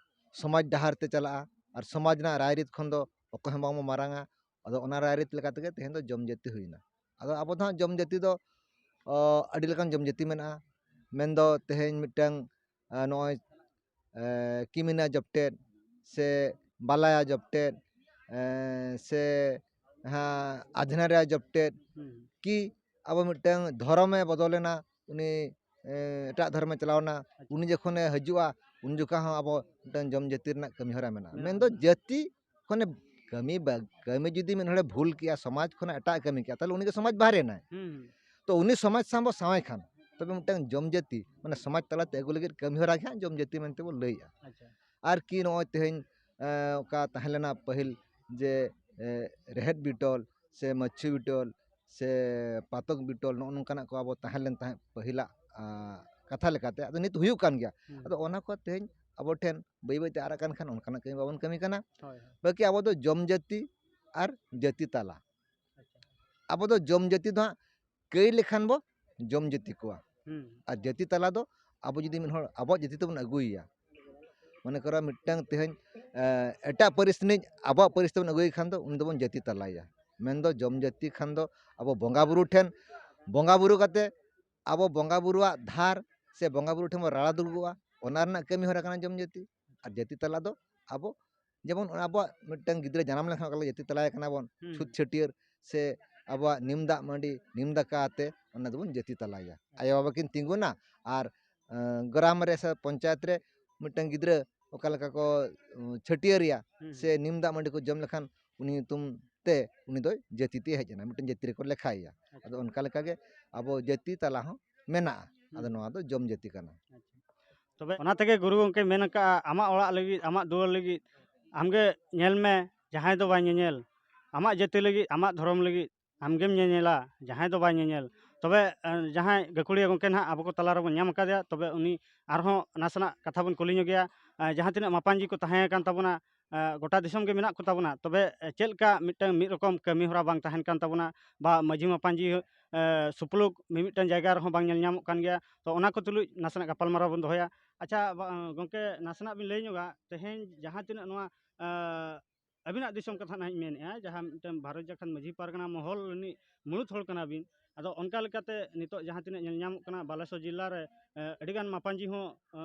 ᱥᱚᱢᱟᱡᱽ ᱰᱟᱦᱟᱨ ᱛᱮ ᱪᱟᱞᱟᱜᱼᱟ ᱟᱨ ᱥᱚᱢᱟᱡᱽ ᱨᱮᱱᱟᱜ ᱨᱟᱭᱨᱤᱛ ᱠᱷᱚᱱ ᱫᱚ ᱚᱠᱚᱭ ᱦᱚᱸ ᱵᱟᱝᱵᱚ ᱢᱟᱨᱟᱝᱟ᱾ ᱟᱫᱚ ᱚᱱᱟ ᱨᱟᱭᱨᱤᱛ ᱞᱮᱠᱟ ᱛᱮᱜᱮ ᱛᱮᱦᱮᱧ ᱫᱚ ᱡᱚᱢ ᱡᱟᱹᱛᱤ ᱦᱩᱭᱱᱟ᱾ ᱟᱫᱚ ᱟᱵᱚ ᱫᱚ ᱦᱟᱸᱜ ᱡᱚᱢ ᱡᱟᱹᱛᱤ ᱫᱚ, ᱚ, ᱟᱹᱰᱤ ᱞᱮᱠᱟᱱ ᱡᱚᱢ ᱡᱟᱹᱛᱤ ᱢᱮᱱᱟᱜᱼᱟ᱾ ᱢᱮᱱᱫᱚ ᱛᱮᱦᱮᱧ ᱢᱤᱫᱴᱟᱝ, ᱟ, ᱱᱚᱜᱼᱚᱭ, ᱮ, ᱠᱤᱢᱤᱱᱟ ᱡᱚᱯᱴᱮᱫ ᱥᱮ ᱵᱟᱞᱟᱭᱟ ᱡᱚᱯᱴᱮᱫ, ᱮ, ᱥᱮ ᱦᱟᱸ, ᱟᱡᱽᱱᱟᱨᱤᱭᱟ ᱡᱚᱯᱴᱮᱫ, ᱦᱩᱸ᱾ ᱠᱤ ᱟᱵᱚ ᱢᱤᱫᱴᱟᱝ ᱫᱷᱚᱨᱚᱢᱮ ᱵᱚᱫᱚᱞᱮᱱᱟ, ᱩᱱᱤ, ᱮ, ᱮᱴᱟᱜ ᱫᱷᱚᱨᱚᱢᱮ ᱪᱟᱞᱟᱣᱱᱟ, ᱟᱪᱪᱷᱟ᱾ ᱩᱱᱤ ᱡᱚᱠᱷᱚᱱᱮ ᱦᱤᱡᱩᱜᱼᱟ, ᱩᱱ ᱡᱚᱠᱷᱟ ᱦᱚᱸ ᱟᱵᱚ ᱢᱤᱫᱴᱟᱝ ᱡᱚᱢ ᱡᱟᱹᱛᱤ ᱨᱮᱱᱟᱜ ᱠᱟᱹᱢᱤ ᱦᱚᱨᱟ ᱢᱮᱱᱟᱜᱼᱟ᱾ ᱢᱮᱱᱟᱜᱼᱟ᱾ ᱢᱮᱱᱫᱚ ᱡᱟᱹᱛᱤ ᱠᱷᱚᱱᱮ ᱠᱟᱹᱢᱤ ᱵᱟ-, ᱠᱟᱹᱢᱤ ᱡᱩᱫᱤ ᱢᱤᱫ ᱦᱚᱲᱮ ᱵᱷᱩᱞ ᱠᱮᱜᱼᱟ, ᱥᱚᱢᱟᱡᱽ ᱠᱷᱚᱱᱟᱜ ᱮᱴᱟᱜ ᱮ ᱠᱟᱹᱢᱤ ᱠᱮᱜᱼᱟ, ᱛᱟᱦᱚᱞᱮ ᱩᱱᱤ ᱜᱮ ᱥᱚᱢᱟᱡᱽ ᱵᱟᱦᱨᱮ ᱮᱱᱟᱭ᱾ ᱦᱩᱸ, ᱦᱩᱸ᱾ ᱛᱚ ᱩᱱᱤ ᱥᱚᱢᱟᱡᱽ ᱥᱟᱶ ᱵᱚ ᱥᱟᱶᱟᱭ ᱠᱷᱟᱱ, ᱛᱚᱵᱮ ᱢᱤᱫᱴᱟᱝ ᱡᱚᱢ ᱡᱟᱹᱛᱤ, ᱢᱟᱱᱮ ᱥᱚᱢᱟᱡᱽ ᱛᱟᱞᱟᱛᱮ ᱟᱹᱜᱩ ᱞᱟᱹᱜᱤᱫ ᱠᱟᱹᱢᱤ ᱦᱚᱨᱟ ᱜᱮ ᱦᱟᱸᱜ ᱡᱚᱢ ᱡᱟᱹᱛᱤ ᱢᱮᱱᱛᱮ ᱵᱚ ᱞᱟᱹᱭᱮᱜᱼᱟ᱾ ᱟᱪᱪᱷᱟ᱾ ᱟᱨ ᱠᱤ ᱱᱚᱜᱼᱚᱭ ᱛᱮᱦᱮᱧ, ᱮᱸ, ᱚᱠᱟ ᱛᱟᱦᱮᱸ ᱞᱮᱱᱟ ᱯᱟᱹᱦᱤᱞ ᱡᱮ, ᱮᱸ, ᱨᱮᱦᱮᱫ ᱵᱤᱴᱚᱞ ᱥᱮ ᱢᱟᱹᱪᱷᱩ ᱵᱤᱴᱚᱞ ᱥᱮ ᱯᱟᱛᱚᱠ ᱵᱤᱴᱚᱞ, ᱱᱚᱜᱼᱚ ᱱᱚᱝᱠᱟᱱᱟᱜ ᱠᱚ ᱟᱵᱚ ᱛᱟᱦᱮᱸ ᱞᱮᱱ ᱛᱟᱦᱮᱸᱫ ᱯᱟᱹᱦᱤᱞᱟᱜ, ᱟᱸ, ᱠᱟᱛᱷᱟ ᱞᱮᱠᱟᱛᱮ᱾ ᱟᱫᱚ ᱱᱤᱛ ᱦᱩᱭᱩᱜ ᱠᱟᱱ ᱜᱮᱭᱟ᱾ ᱦᱩᱸ᱾ ᱟᱫᱚ ᱚᱱᱟ ᱠᱚ ᱛᱮᱦᱮᱧ ᱟᱵᱚ ᱴᱷᱮᱱ ᱵᱟᱹᱭ ᱵᱟᱹᱭ ᱛᱮ ᱟᱨᱟᱜ ᱠᱟᱱ ᱠᱷᱟᱱ ᱚᱱᱠᱟᱱᱟᱜ ᱠᱟᱹᱢᱤ ᱵᱟᱵᱚᱱ ᱠᱟᱹᱢᱤ ᱠᱟᱱᱟ᱾ ᱦᱳᱭ, ᱦᱳᱭ᱾ ᱵᱟᱹᱠᱤ ᱟᱵᱚ ᱫᱚ ᱡᱚᱢ ᱡᱟᱹᱛᱤ ᱟᱨ ᱡᱟᱹᱛᱤ ᱛᱟᱞᱟ᱾ ᱟᱪᱪᱷᱟ᱾ ᱟᱵᱚ ᱫᱚ ᱡᱚᱢ ᱡᱟᱹᱛᱤ ᱫᱚ ᱦᱟᱸᱜ ᱠᱟᱹᱭ ᱞᱮᱠᱷᱟᱱ ᱵᱚ ᱡᱚᱢ ᱡᱟᱹᱛᱤ ᱠᱚᱣᱟ᱾ ᱦᱩᱸ᱾ ᱟᱨ ᱡᱟᱹᱛᱤ ᱛᱟᱞᱟ ᱫᱚ ᱟᱵᱚ ᱡᱩᱫᱤ ᱢᱤᱫ ᱦᱚᱲ ᱟᱵᱚᱣᱟᱜ ᱡᱟᱹᱛᱤ ᱛᱮᱵᱚᱱ ᱟᱹᱜᱩᱭᱮᱭᱟ, ᱢᱚᱱᱮ ᱠᱚᱨᱚ ᱢᱤᱫᱴᱟᱝ ᱛᱮᱦᱮᱧ ᱮᱴᱟᱜ ᱯᱟᱹᱨᱤᱥ ᱨᱤᱱᱤᱡ ᱟᱵᱚᱣᱟᱜ ᱯᱟᱹᱨᱤᱥ ᱛᱮᱵᱚᱱ ᱟᱹᱜᱩᱭᱮ ᱠᱷᱟᱱ ᱫᱚ ᱩᱱᱤ ᱫᱚᱵᱚᱱ ᱡᱟᱹᱛᱤ ᱛᱟᱞᱟᱭᱮᱭᱟ᱾ ᱢᱮᱱᱫᱚ ᱡᱚᱢ ᱡᱟᱹᱛᱤ ᱠᱷᱟᱱ ᱫᱚ ᱟᱵᱚ ᱵᱚᱸᱜᱟ ᱵᱩᱨᱩ ᱴᱷᱮᱱ, ᱵᱚᱸᱜᱟ ᱵᱩᱨᱩ ᱠᱟᱛᱮ ᱟᱵᱚ ᱵᱚᱸᱜᱟ ᱵᱩᱨᱩᱣᱟᱜ ᱫᱷᱟᱨ ᱥᱮ ᱵᱚᱸᱜᱟ ᱵᱩᱨᱩ ᱴᱷᱮᱱ ᱵᱚᱱ ᱨᱟᱲᱟ ᱫᱩᱲᱩᱵᱚᱜᱼᱟ, ᱚᱱᱟ ᱨᱮᱱᱟᱜ ᱠᱟᱹᱢᱤ ᱦᱚᱨᱟ ᱠᱟᱱᱟ ᱡᱚᱢ ᱡᱟᱹᱛᱤ᱾ ᱟᱨ ᱡᱟᱹᱛᱤ ᱛᱟᱞᱟ ᱫᱚ ᱟᱵᱚ ᱡᱮᱢᱚᱱ ᱟᱵᱚᱣᱟᱜ ᱢᱤᱫᱴᱟᱝ ᱜᱤᱫᱽᱨᱟᱹ ᱡᱟᱱᱟᱢ ᱞᱮᱱᱠᱷᱟᱱ ᱚᱠᱟ ᱞᱮᱠᱟ ᱡᱟᱹᱛᱤ ᱛᱟᱞᱟᱭᱮ ᱠᱟᱱᱟ ᱵᱚᱱ, ᱦᱩᱸ᱾ ᱪᱷᱩᱛ ᱪᱷᱟᱹᱴᱭᱟᱹᱨ ᱥᱮ ᱟᱵᱚᱣᱟᱜ ᱱᱤᱢ ᱫᱟᱜ ᱢᱟᱹᱰᱤ, ᱱᱤᱢ ᱫᱟᱠᱟ ᱟᱛᱮ ᱚᱱᱟ ᱫᱚᱵᱚᱱ ᱡᱟᱹᱛᱤ ᱛᱟᱞᱟᱭᱟ᱾ ᱟᱭᱳ ᱵᱟᱵᱟ ᱠᱤᱱ ᱛᱤᱸᱜᱩᱱᱟ ᱟᱨ, ᱮᱸ, ᱜᱨᱟᱢ ᱨᱮ ᱥᱮ ᱯᱚᱧᱪᱟᱭᱮᱛ ᱨᱮ ᱢᱤᱫᱴᱟᱝ ᱜᱤᱫᱽᱨᱟᱹ ᱚᱠᱟ ᱞᱮᱠᱟ ᱠᱚ, ᱩᱸ, ᱪᱷᱟᱹᱴᱭᱟᱹᱨᱮᱭᱟ ᱦᱩᱸ, ᱥᱮ ᱦᱩᱸ᱾ ᱱᱤᱢ ᱫᱟᱜ ᱢᱟᱹᱰᱤ ᱠᱚ ᱡᱚᱢ ᱞᱮᱠᱷᱟᱱ ᱩᱱᱤ ᱧᱩᱛᱩᱢ ᱛᱮ ᱩᱱᱤ ᱫᱚ ᱡᱟᱹᱛᱤ ᱛᱮ ᱦᱮᱡ ᱮᱱᱟ, ᱢᱤᱫᱴᱟᱝ ᱡᱟᱹᱛᱤ ᱨᱮᱠᱚ ᱞᱮᱠᱷᱟᱭᱮᱭᱟ᱾ ᱟᱪᱪᱷᱟ᱾ ᱟᱫᱚ ᱚᱱᱠᱟ ᱞᱮᱠᱟᱜᱮ ᱟᱵᱚ ᱡᱟᱹᱛᱤ ᱛᱟᱞᱟ ᱦᱚᱸ ᱢᱮᱱᱟᱜᱼᱟ᱾ ᱟᱫᱚ ᱦᱩᱸ᱾ ᱱᱚᱣᱟ ᱫᱚ ᱡᱚᱢ ᱡᱟᱹᱛᱤ ᱠᱟᱱᱟ᱾ ᱟᱪᱪᱷᱟ᱾ ᱛᱚᱵᱮ ᱚᱱᱟ ᱛᱮᱜᱮ ᱜᱩᱨᱩ ᱜᱚᱢᱠᱮ ᱢᱮᱱ ᱟᱠᱟᱫᱼᱟ, ᱟᱢᱟᱜ ᱚᱲᱟᱜ ᱞᱟᱹᱜᱤᱫ, ᱟᱢᱟᱜ ᱫᱩᱣᱟᱹᱨ ᱞᱟᱹᱜᱤᱫ ᱟᱢᱜᱮ ᱧᱮᱞ ᱢᱮ, ᱡᱟᱦᱟᱸᱭ ᱫᱚ ᱵᱟᱭ ᱧᱮᱧᱮᱞ᱾ ᱟᱢᱟᱜ ᱡᱟᱹᱛᱤ ᱞᱟᱹᱜᱤᱫ, ᱟᱢᱟᱜ ᱫᱷᱚᱨᱚᱢ ᱞᱟᱹᱜᱤᱫ ᱟᱢᱜᱮᱢ ᱧᱮᱧᱮᱞᱟ, ᱡᱟᱦᱟᱸᱭ ᱫᱚ ᱵᱟᱭ ᱧᱮᱧᱮᱞ᱾ ᱛᱚᱵᱮ, ᱮ, ᱡᱟᱦᱟᱸᱭ ᱜᱟᱹᱠᱷᱩᱲᱤᱭᱟᱹ ᱜᱚᱢᱠᱮ ᱱᱟᱦᱟᱜ ᱟᱵᱚ ᱠᱚ ᱛᱟᱞᱟ ᱨᱮᱵᱚᱱ ᱧᱟᱢ ᱟᱠᱟᱫᱮᱭᱟ, ᱛᱚᱵᱮ ᱩᱱᱤ ᱟᱨᱦᱚᱸ ᱱᱟᱥᱮᱱᱟᱜ ᱠᱟᱛᱷᱟ ᱵᱚᱱ ᱠᱩᱞᱤ ᱧᱚᱜᱮᱭᱟ᱾ ᱮ, ᱡᱟᱦᱟᱸ ᱛᱤᱱᱟᱹᱜ ᱢᱟᱯᱟᱧᱡᱤ ᱠᱚ ᱛᱟᱦᱮᱸ ᱟᱠᱟᱱ ᱛᱟᱵᱚᱱᱟ, ᱮ, ᱜᱚᱴᱟ ᱫᱤᱥᱚᱢ ᱜᱮ ᱢᱮᱱᱟᱜ ᱠᱚ ᱛᱟᱵᱚᱱᱟ, ᱛᱚᱵᱮ, ᱮ, ᱪᱮᱫ ᱞᱮᱠᱟ ᱢᱤᱫᱴᱟᱝ ᱢᱤᱫ ᱨᱚᱠᱚᱢ ᱠᱟᱹᱢᱤ ᱦᱚᱨᱟ ᱵᱟᱝ ᱛᱟᱦᱮᱱ ᱠᱟᱱ ᱛᱟᱵᱚᱱᱟ, ᱵᱟ ᱢᱟᱹᱡᱷᱤ ᱢᱟᱯᱟᱧᱡᱤ, ᱮ, ᱥᱩᱯᱞᱩᱠ ᱢᱤᱢᱤᱫᱴᱟᱝ ᱡᱟᱭᱜᱟ ᱨᱮᱦᱚᱸ ᱵᱟᱝ ᱧᱮᱞ ᱧᱟᱢᱚᱜ ᱠᱟᱱ ᱜᱮᱭᱟ᱾ ᱛᱚ ᱚᱱᱟ ᱠᱚ ᱛᱩᱞᱩᱡ ᱱᱟᱥᱮᱱᱟᱜ ᱜᱟᱯᱟᱞᱢᱟᱨᱟᱣ ᱵᱚᱱ ᱫᱚᱦᱚᱭᱟ᱾ ᱟᱪᱪᱷᱟ, ᱵᱟ-, ᱜᱚᱢᱠᱮ, ᱱᱟᱥᱮᱱᱟᱜ ᱵᱤᱱ ᱞᱟᱹᱭ ᱧᱚᱜᱟ, ᱛᱮᱦᱮᱧ ᱡᱟᱦᱟᱸ ᱛᱤᱱᱟᱹᱜ ᱱᱚᱣᱟ, ᱮ, ᱟᱹᱵᱤᱱᱟᱜ ᱫᱤᱥᱚᱢ ᱠᱟᱛᱷᱟ ᱱᱟᱦᱟᱜ ᱤᱧ ᱢᱮᱱᱮᱫᱼᱟ, ᱡᱟᱦᱟᱸ ᱢᱤᱫᱴᱟᱝ ᱵᱷᱟᱨᱚᱛ ᱡᱷᱟᱲᱠᱷᱚᱸᱰ ᱢᱟᱹᱡᱷᱤ ᱯᱟᱨᱜᱟᱱᱟ ᱢᱚᱦᱚᱞ ᱨᱤᱱᱤᱡ ᱢᱩᱲᱩᱫ ᱦᱚᱲ ᱠᱟᱱᱟ ᱵᱤᱱ, ᱟᱫᱚ ᱚᱱᱠᱟ ᱞᱮᱠᱟᱛᱮ ᱱᱤᱛᱚᱜ ᱡᱟᱦᱟᱸ ᱛᱤᱱᱟᱹᱜ ᱧᱮᱞ ᱧᱟᱢᱚᱜ ᱠᱟᱱᱟ, ᱵᱟᱞᱮᱥᱚᱨ ᱡᱮᱞᱟ ᱨᱮ, ᱮ, ᱟᱹᱰᱤᱜᱟᱱ ᱢᱟᱯᱟᱧᱡᱤ ᱦᱚᱸ, ᱮ,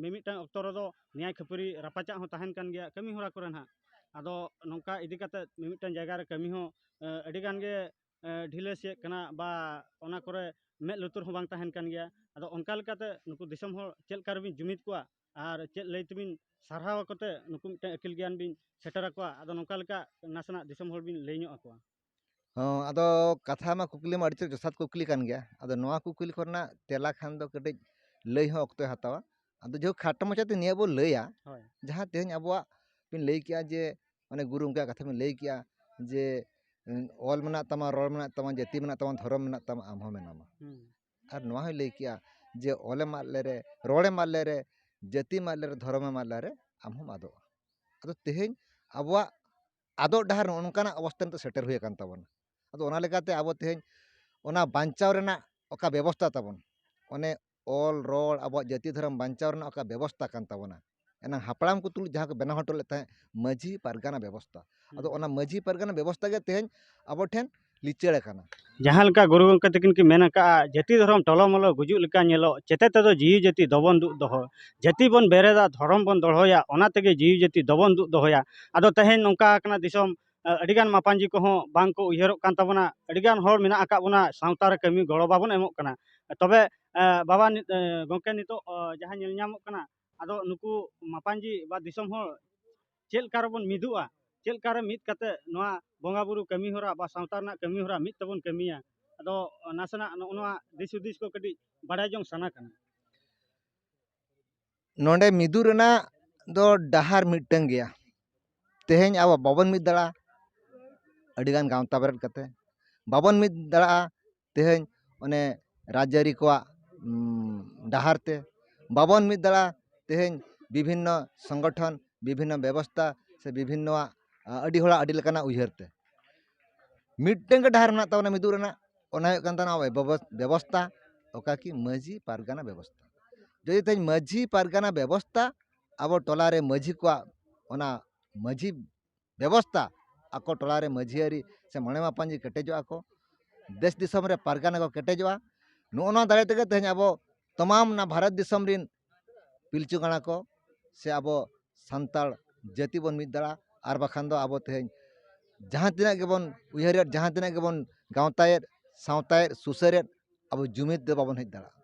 ᱢᱤᱢᱤᱫᱴᱟᱝ ᱚᱠᱛᱚ ᱨᱮᱫᱚ ᱱᱮᱭᱟᱭ ᱠᱷᱟᱹᱯᱟᱹᱨᱤ ᱨᱟᱯᱟᱪᱟᱜ ᱦᱚᱸ ᱛᱟᱦᱮᱱ ᱠᱟᱱ ᱜᱮᱭᱟ ᱠᱟᱹᱢᱤ ᱦᱚᱨᱟ ᱠᱚᱨᱮ ᱱᱟᱦᱟᱜ᱾ ᱟᱫᱚ ᱱᱚᱝᱠᱟ ᱤᱫᱤ ᱠᱟᱛᱮ ᱢᱤᱢᱤᱫᱴᱟᱝ ᱡᱟᱭᱜᱟ ᱨᱮ ᱠᱟᱹᱢᱤ ᱦᱚᱸ, ᱮ, ᱟᱹᱰᱤᱜᱟᱱ ᱜᱮ, ᱮ, ᱰᱷᱤᱞᱟᱹ ᱥᱮᱫ ᱠᱟᱱᱟ, ᱵᱟ ᱚᱱᱟ ᱠᱚᱨᱮ ᱢᱮᱫ ᱞᱩᱛᱩᱨ ᱦᱚᱸ ᱵᱟᱝ ᱛᱟᱦᱮᱱ ᱠᱟᱱ ᱜᱮᱭᱟ᱾ ᱟᱫᱚ ᱚᱱᱠᱟ ᱞᱮᱠᱟᱛᱮ ᱱᱩᱠᱩ ᱫᱤᱥᱚᱢ ᱦᱚᱲ ᱪᱮᱫ ᱞᱮᱠᱟ ᱨᱮᱵᱤᱱ ᱡᱩᱢᱤᱫ ᱠᱚᱣᱟ ᱟᱨ ᱪᱮᱫ ᱞᱟᱹᱭ ᱛᱮᱵᱤᱱ ᱥᱟᱨᱦᱟᱣ ᱟᱠᱚᱛᱮ ᱱᱩᱠᱩ ᱢᱤᱫᱴᱟᱝ ᱟᱹᱠᱤᱞ ᱜᱮᱭᱟᱱ ᱵᱤᱱ ᱥᱮᱴᱮᱨ ᱟᱠᱚᱣᱟ? ᱟᱫᱚ ᱱᱚᱝᱠᱟ ᱞᱮᱠᱟ ᱱᱟᱥᱮᱱᱟᱜ ᱫᱤᱥᱚᱢ ᱦᱚᱲ ᱵᱤᱱ ᱞᱟᱹᱭ ᱧᱚᱜ ᱟᱠᱚᱣᱟ᱾ ᱦᱚᱸ, ᱟᱫᱚ ᱠᱟᱛᱷᱟ ᱢᱟ ᱠᱩᱠᱞᱤ ᱢᱟ ᱟᱹᱰᱤ ᱪᱮᱦᱨᱟ ᱡᱚᱛᱷᱟᱛ ᱠᱩᱠᱞᱤ ᱠᱟᱱ ᱜᱮᱭᱟ᱾ ᱟᱫᱚ ᱱᱚᱣᱟ ᱠᱩᱠᱞᱤ ᱠᱚᱨᱮᱱᱟᱜ ᱛᱮᱞᱟ ᱠᱷᱟᱱ ᱫᱚ ᱠᱟᱹᱴᱤᱡ ᱞᱟᱹᱭ ᱦᱚᱸ ᱚᱠᱛᱚᱭ ᱦᱟᱛᱟᱣᱟ᱾ ᱟᱫᱚ ᱡᱟᱭᱦᱳᱠ, ᱠᱷᱟᱴᱚ ᱢᱟᱪᱷᱟᱛᱮ ᱱᱤᱭᱟᱹ ᱵᱚ ᱞᱟᱹᱭᱟ, ᱦᱳᱭ᱾ ᱡᱟᱦᱟᱸ ᱛᱮᱦᱮᱧ ᱟᱵᱚᱣᱟᱜ ᱵᱤᱱ ᱞᱟᱹᱭ ᱠᱮᱜᱼᱟ ᱡᱮ, ᱢᱟᱱᱮ, ᱜᱩᱨᱩ ᱜᱚᱢᱠᱮᱭᱟᱜ ᱠᱟᱛᱷᱟ ᱵᱤᱱ ᱞᱟᱹᱭ ᱠᱮᱜᱼᱟ ᱡᱮ, ᱩᱸ, ᱚᱞ ᱢᱮᱱᱟᱜ ᱛᱟᱢᱟ, ᱨᱚᱲ ᱢᱮᱱᱟᱜ ᱛᱟᱢᱟ, ᱡᱟᱹᱛᱤ ᱢᱮᱱᱟᱜ ᱛᱟᱢᱟ, ᱫᱷᱚᱨᱚᱢ ᱢᱮᱱᱟᱜ ᱛᱟᱢᱟ, ᱟᱢ ᱦᱚᱸ ᱢᱮᱱᱟᱢᱟ᱾ ᱦᱩᱸ᱾ ᱟᱨ ᱱᱚᱣᱟ ᱦᱚᱸᱭ ᱞᱟᱹᱭ ᱠᱮᱜᱼᱟ ᱡᱮ, ᱚᱞᱮᱢ ᱟᱫ ᱞᱮᱨᱮ, ᱨᱚᱲᱮᱢ ᱟᱫ ᱞᱮᱨᱮ, ᱡᱟᱹᱛᱤᱢ ᱟᱫ ᱞᱮᱨᱮ, ᱫᱷᱚᱨᱚᱢᱮᱢ ᱟᱫ ᱞᱮᱨᱮ, ᱟᱢ ᱦᱚᱸᱢ ᱟᱫᱚᱜᱼᱟ᱾ ᱟᱫᱚ ᱛᱮᱦᱮᱧ ᱟᱵᱚᱣᱟᱜ ᱟᱫᱚᱜ ᱰᱟᱦᱟᱨ ᱱᱚᱜᱼᱚ ᱱᱚᱝᱠᱟᱱᱟᱜ ᱚᱵᱚᱥᱛᱟ ᱱᱤᱛᱚᱜ ᱥᱮᱴᱮᱨ ᱦᱩᱭ ᱟᱠᱟᱱ ᱛᱟᱵᱚᱱᱟ᱾ ᱟᱫᱚ ᱚᱱᱟ ᱞᱮᱠᱟᱛᱮ ᱟᱵᱚ ᱛᱮᱦᱮᱧ ᱚᱱᱟ ᱵᱟᱧᱪᱟᱣ ᱨᱮᱱᱟᱜ ᱚᱠᱟ ᱵᱮᱵᱚᱥᱛᱟ ᱛᱟᱵᱚᱱ, ᱚᱱᱮ ᱚᱞ ᱨᱚᱲ, ᱟᱵᱚᱣᱟᱜ ᱡᱟᱹᱛᱤ ᱫᱷᱚᱨᱚᱢ ᱵᱟᱧᱪᱟᱣ ᱨᱮᱱᱟᱜ ᱚᱠᱟ ᱵᱮᱵᱚᱥᱛᱟ ᱠᱟᱱ ᱛᱟᱵᱚᱱᱟ, ᱮᱱᱟᱝ ᱦᱟᱯᱲᱟᱢ ᱠᱚ ᱛᱩᱞᱩᱡ ᱡᱟᱦᱟᱸ ᱠᱚ ᱵᱮᱱᱟᱣ ᱦᱚᱴᱚ ᱞᱮᱫ ᱛᱟᱦᱮᱸᱫ ᱢᱟᱹᱡᱷᱤ ᱯᱟᱨᱜᱟᱱᱟ ᱵᱮᱵᱚᱥᱛᱟ, ᱟᱫᱚ ᱚᱱᱟ ᱢᱟᱹᱡᱷᱤ ᱯᱟᱨᱜᱟᱱᱟ ᱵᱮᱵᱚᱥᱛᱟ ᱜᱮ ᱛᱮᱦᱮᱧ ᱟᱵᱚ ᱴᱷᱮᱱ ᱞᱤᱪᱟᱹᱲ ᱟᱠᱟᱱᱟ᱾ ᱡᱟᱦᱟᱸ ᱞᱮᱠᱟ ᱜᱩᱨᱩ ᱜᱚᱢᱠᱮ ᱛᱟᱹᱠᱤᱱ ᱠᱤᱱ ᱢᱮᱱ ᱟᱠᱟᱫᱼᱟ, ᱡᱟᱹᱛᱤ ᱫᱷᱚᱨᱚᱢ ᱴᱚᱞᱚᱢᱚᱞᱚ ᱜᱩᱡᱩᱜ ᱞᱮᱠᱟ ᱧᱮᱞᱚᱜ, ᱪᱮᱛᱮ ᱛᱮᱫᱚ ᱡᱤᱣᱤ ᱡᱟᱹᱛᱤ ᱫᱚᱵᱚᱱ ᱫᱩᱜ ᱫᱚᱦᱚ, ᱡᱟᱹᱛᱤ ᱵᱚᱱ ᱵᱮᱨᱮᱫᱟ, ᱫᱷᱚᱨᱚᱢ ᱵᱚᱱ ᱫᱚᱦᱚᱭᱟ, ᱚᱱᱟ ᱛᱮᱜᱮ ᱡᱤᱣᱤ ᱡᱟᱹᱛᱤ ᱫᱚᱵᱚᱱ ᱫᱩᱜ ᱫᱚᱦᱚᱭᱟ᱾ ᱟᱫᱚ ᱛᱮᱦᱮᱧ ᱱᱚᱝᱠᱟ ᱟᱠᱟᱱᱟ ᱫᱤᱥᱚᱢ, ᱟᱹᱰᱤᱜᱟᱱ ᱢᱟᱯᱟᱧᱡᱤ ᱠᱚᱦᱚᱸ ᱵᱟᱝ ᱠᱚ ᱩᱭᱦᱟᱹᱨᱚᱜ ᱠᱟᱱ ᱛᱟᱵᱚᱱᱟ᱾ ᱟᱹᱰᱤᱜᱟᱱ ᱦᱚᱲ ᱢᱮᱱᱟᱜ ᱟᱠᱟᱫ ᱵᱚᱱᱟ, ᱥᱟᱶᱛᱟ ᱨᱮ ᱠᱟᱹᱢᱤ ᱜᱚᱲᱚ ᱵᱟᱵᱚᱱ ᱮᱢᱚᱜ ᱠᱟᱱᱟ᱾ ᱛᱚᱵᱮ, ᱮ, ᱵᱟᱵᱟ, ᱱᱤ-, ᱮ, ᱜᱚᱢᱠᱮ, ᱱᱤᱛᱚᱜ, ᱚ, ᱡᱟᱦᱟᱸ ᱧᱮᱞ ᱧᱟᱢᱚᱜ ᱠᱟᱱᱟ, ᱟᱫᱚ ᱱᱩᱠᱩ ᱢᱟᱯᱟᱧᱡᱤ ᱵᱟ ᱫᱤᱥᱚᱢ ᱦᱚᱲ ᱪᱮᱫ ᱞᱮᱠᱟ ᱨᱮᱵᱚᱱ ᱢᱤᱫᱚᱜᱼᱟ, ᱪᱮᱫ ᱞᱮᱠᱟ ᱨᱮ ᱢᱤᱫ ᱠᱟᱛᱮ ᱱᱚᱣᱟ ᱵᱚᱸᱜᱟ ᱵᱩᱨᱩ ᱠᱟᱹᱢᱤ ᱦᱚᱨᱟ ᱵᱟ ᱥᱟᱶᱛᱟ ᱨᱮᱱᱟᱜ ᱠᱟᱹᱢᱤ ᱦᱚᱨᱟ ᱢᱤᱫ ᱛᱮᱵᱚᱱ ᱠᱟᱹᱢᱤᱭᱟ? ᱟᱫᱚ ᱱᱟᱥᱮᱱᱟᱜ ᱱᱚᱜᱼᱚ ᱱᱚᱣᱟ ᱫᱤᱥ ᱦᱩᱫᱤᱥ ᱠᱚ ᱠᱟᱹᱴᱤᱡ ᱵᱟᱲᱟᱭ ᱡᱚᱝ ᱥᱟᱱᱟ ᱠᱟᱱᱟ᱾ ᱱᱚᱰᱮ ᱢᱤᱫᱚᱜ ᱨᱮᱱᱟᱜ ᱫᱚ ᱰᱟᱦᱟᱨ ᱢᱤᱫᱴᱟᱝ ᱜᱮᱭᱟ᱾ ᱛᱮᱦᱮᱧ ᱟᱵᱚ ᱵᱟᱵᱚᱱ ᱢᱤᱫ ᱫᱟᱲᱮᱭᱟᱜᱼᱟ ᱟᱹᱰᱤᱜᱟᱱ ᱜᱟᱶᱛᱟ ᱵᱮᱨᱮᱫ ᱠᱟᱛᱮ, ᱵᱟᱵᱚᱱ ᱢᱤᱫ ᱫᱟᱲᱮᱭᱟᱜᱼᱟ ᱛᱮᱦᱮᱧ ᱚᱱᱮ ᱨᱟᱡᱽᱟᱹᱨᱤ ᱠᱚᱣᱟᱜ, ᱩᱢ, ᱰᱟᱦᱟᱨ ᱛᱮ, ᱵᱟᱵᱚᱱ ᱢᱤᱫ ᱫᱟᱲᱮᱭᱟᱜᱼᱟ ᱛᱮᱦᱮᱧ ᱵᱤᱵᱷᱤᱱᱱᱚ ᱥᱚᱝᱜᱚᱴᱷᱚᱱ, ᱵᱤᱵᱷᱤᱱᱱᱚ ᱵᱮᱵᱚᱥᱛᱟ ᱥᱮ ᱵᱤᱵᱷᱤᱱᱱᱚᱣᱟᱜ, ᱟ, ᱟᱹᱰᱤ ᱦᱚᱲᱟᱜ ᱟᱹᱰᱤ ᱞᱮᱠᱟᱱᱟᱜ ᱩᱭᱦᱟᱹᱨ ᱛᱮ᱾ ᱢᱤᱫᱴᱟᱝ ᱜᱮ ᱰᱟᱦᱟᱨ ᱢᱮᱱᱟᱜ ᱛᱟᱵᱚᱱᱟ ᱢᱤᱫᱚᱜ ᱨᱮᱱᱟᱜ, ᱚᱱᱟ ᱦᱩᱭᱩᱜ ᱠᱟᱱ ᱛᱟᱵᱚᱱᱟ ᱟᱵᱚ ᱵᱮᱵᱚᱥ-, ᱵᱮᱵᱚᱥᱛᱟ, ᱚᱠᱟ ᱠᱤ ᱢᱟᱹᱡᱷᱤ ᱯᱟᱨᱜᱟᱱᱟ ᱵᱮᱵᱚᱥᱛᱟ᱾ ᱡᱩᱫᱤ ᱛᱮᱦᱮᱧ ᱢᱟᱹᱡᱷᱤ ᱯᱟᱨᱜᱟᱱᱟ ᱵᱮᱵᱚᱥᱛᱟ ᱟᱵᱚ ᱴᱚᱞᱟ ᱨᱮ ᱢᱟᱹᱡᱷᱤ ᱠᱚᱣᱟᱜ ᱚᱱᱟ ᱢᱟᱹᱡᱷᱤ ᱵᱮᱵᱚᱥᱛᱟ, ᱟᱠᱚ ᱴᱚᱞᱟ ᱨᱮ ᱢᱟᱹᱡᱷᱤ ᱟᱹᱨᱤ ᱥᱮ ᱢᱚᱬᱮ ᱢᱟᱯᱟᱧᱡᱤ ᱠᱮᱴᱮᱡᱚᱜᱼᱟ ᱠᱚ, ᱫᱮᱥ ᱫᱤᱥᱚᱢ ᱨᱮ ᱯᱟᱨᱜᱟᱱᱟ ᱠᱚ ᱠᱮᱴᱮᱡᱚᱜᱼᱟ᱾ ᱱᱚᱜᱼᱚ ᱱᱚᱣᱟ ᱫᱟᱲᱮ ᱛᱮᱜᱮ ᱛᱮᱦᱮᱧ ᱟᱵᱚ ᱛᱟᱢᱟᱢ ᱚᱱᱟ ᱵᱷᱟᱨᱚᱛ ᱫᱤᱥᱚᱢ ᱨᱤᱱ ᱯᱤᱞᱪᱩ ᱜᱟᱬᱟ ᱠᱚ ᱥᱮ ᱟᱵᱚ ᱥᱟᱱᱛᱟᱲ ᱡᱟᱹᱛᱤ ᱵᱚᱱ ᱢᱤᱫ ᱫᱟᱲᱮᱭᱟᱜᱼᱟ᱾ ᱟᱨ ᱵᱟᱠᱷᱟᱱ ᱫᱚ ᱟᱵᱚ ᱛᱮᱦᱮᱧ ᱡᱟᱦᱟᱸ ᱛᱤᱱᱟᱹᱜ ᱜᱮᱵᱚᱱ ᱩᱭᱦᱟᱹᱨᱮᱫ, ᱡᱟᱦᱟᱸ ᱛᱤᱱᱟᱹᱜ ᱜᱮᱵᱚᱱ ᱜᱟᱶᱛᱟᱭᱮᱫ, ᱥᱟᱶᱛᱟᱭᱮᱫ, ᱥᱩᱥᱟᱹᱨᱮᱫ, ᱟᱵᱚ ᱡᱩᱢᱤᱫ ᱫᱚ ᱵᱟᱵᱚᱱ ᱦᱮᱡ ᱫᱟᱲᱮᱭᱟᱜᱼᱟ᱾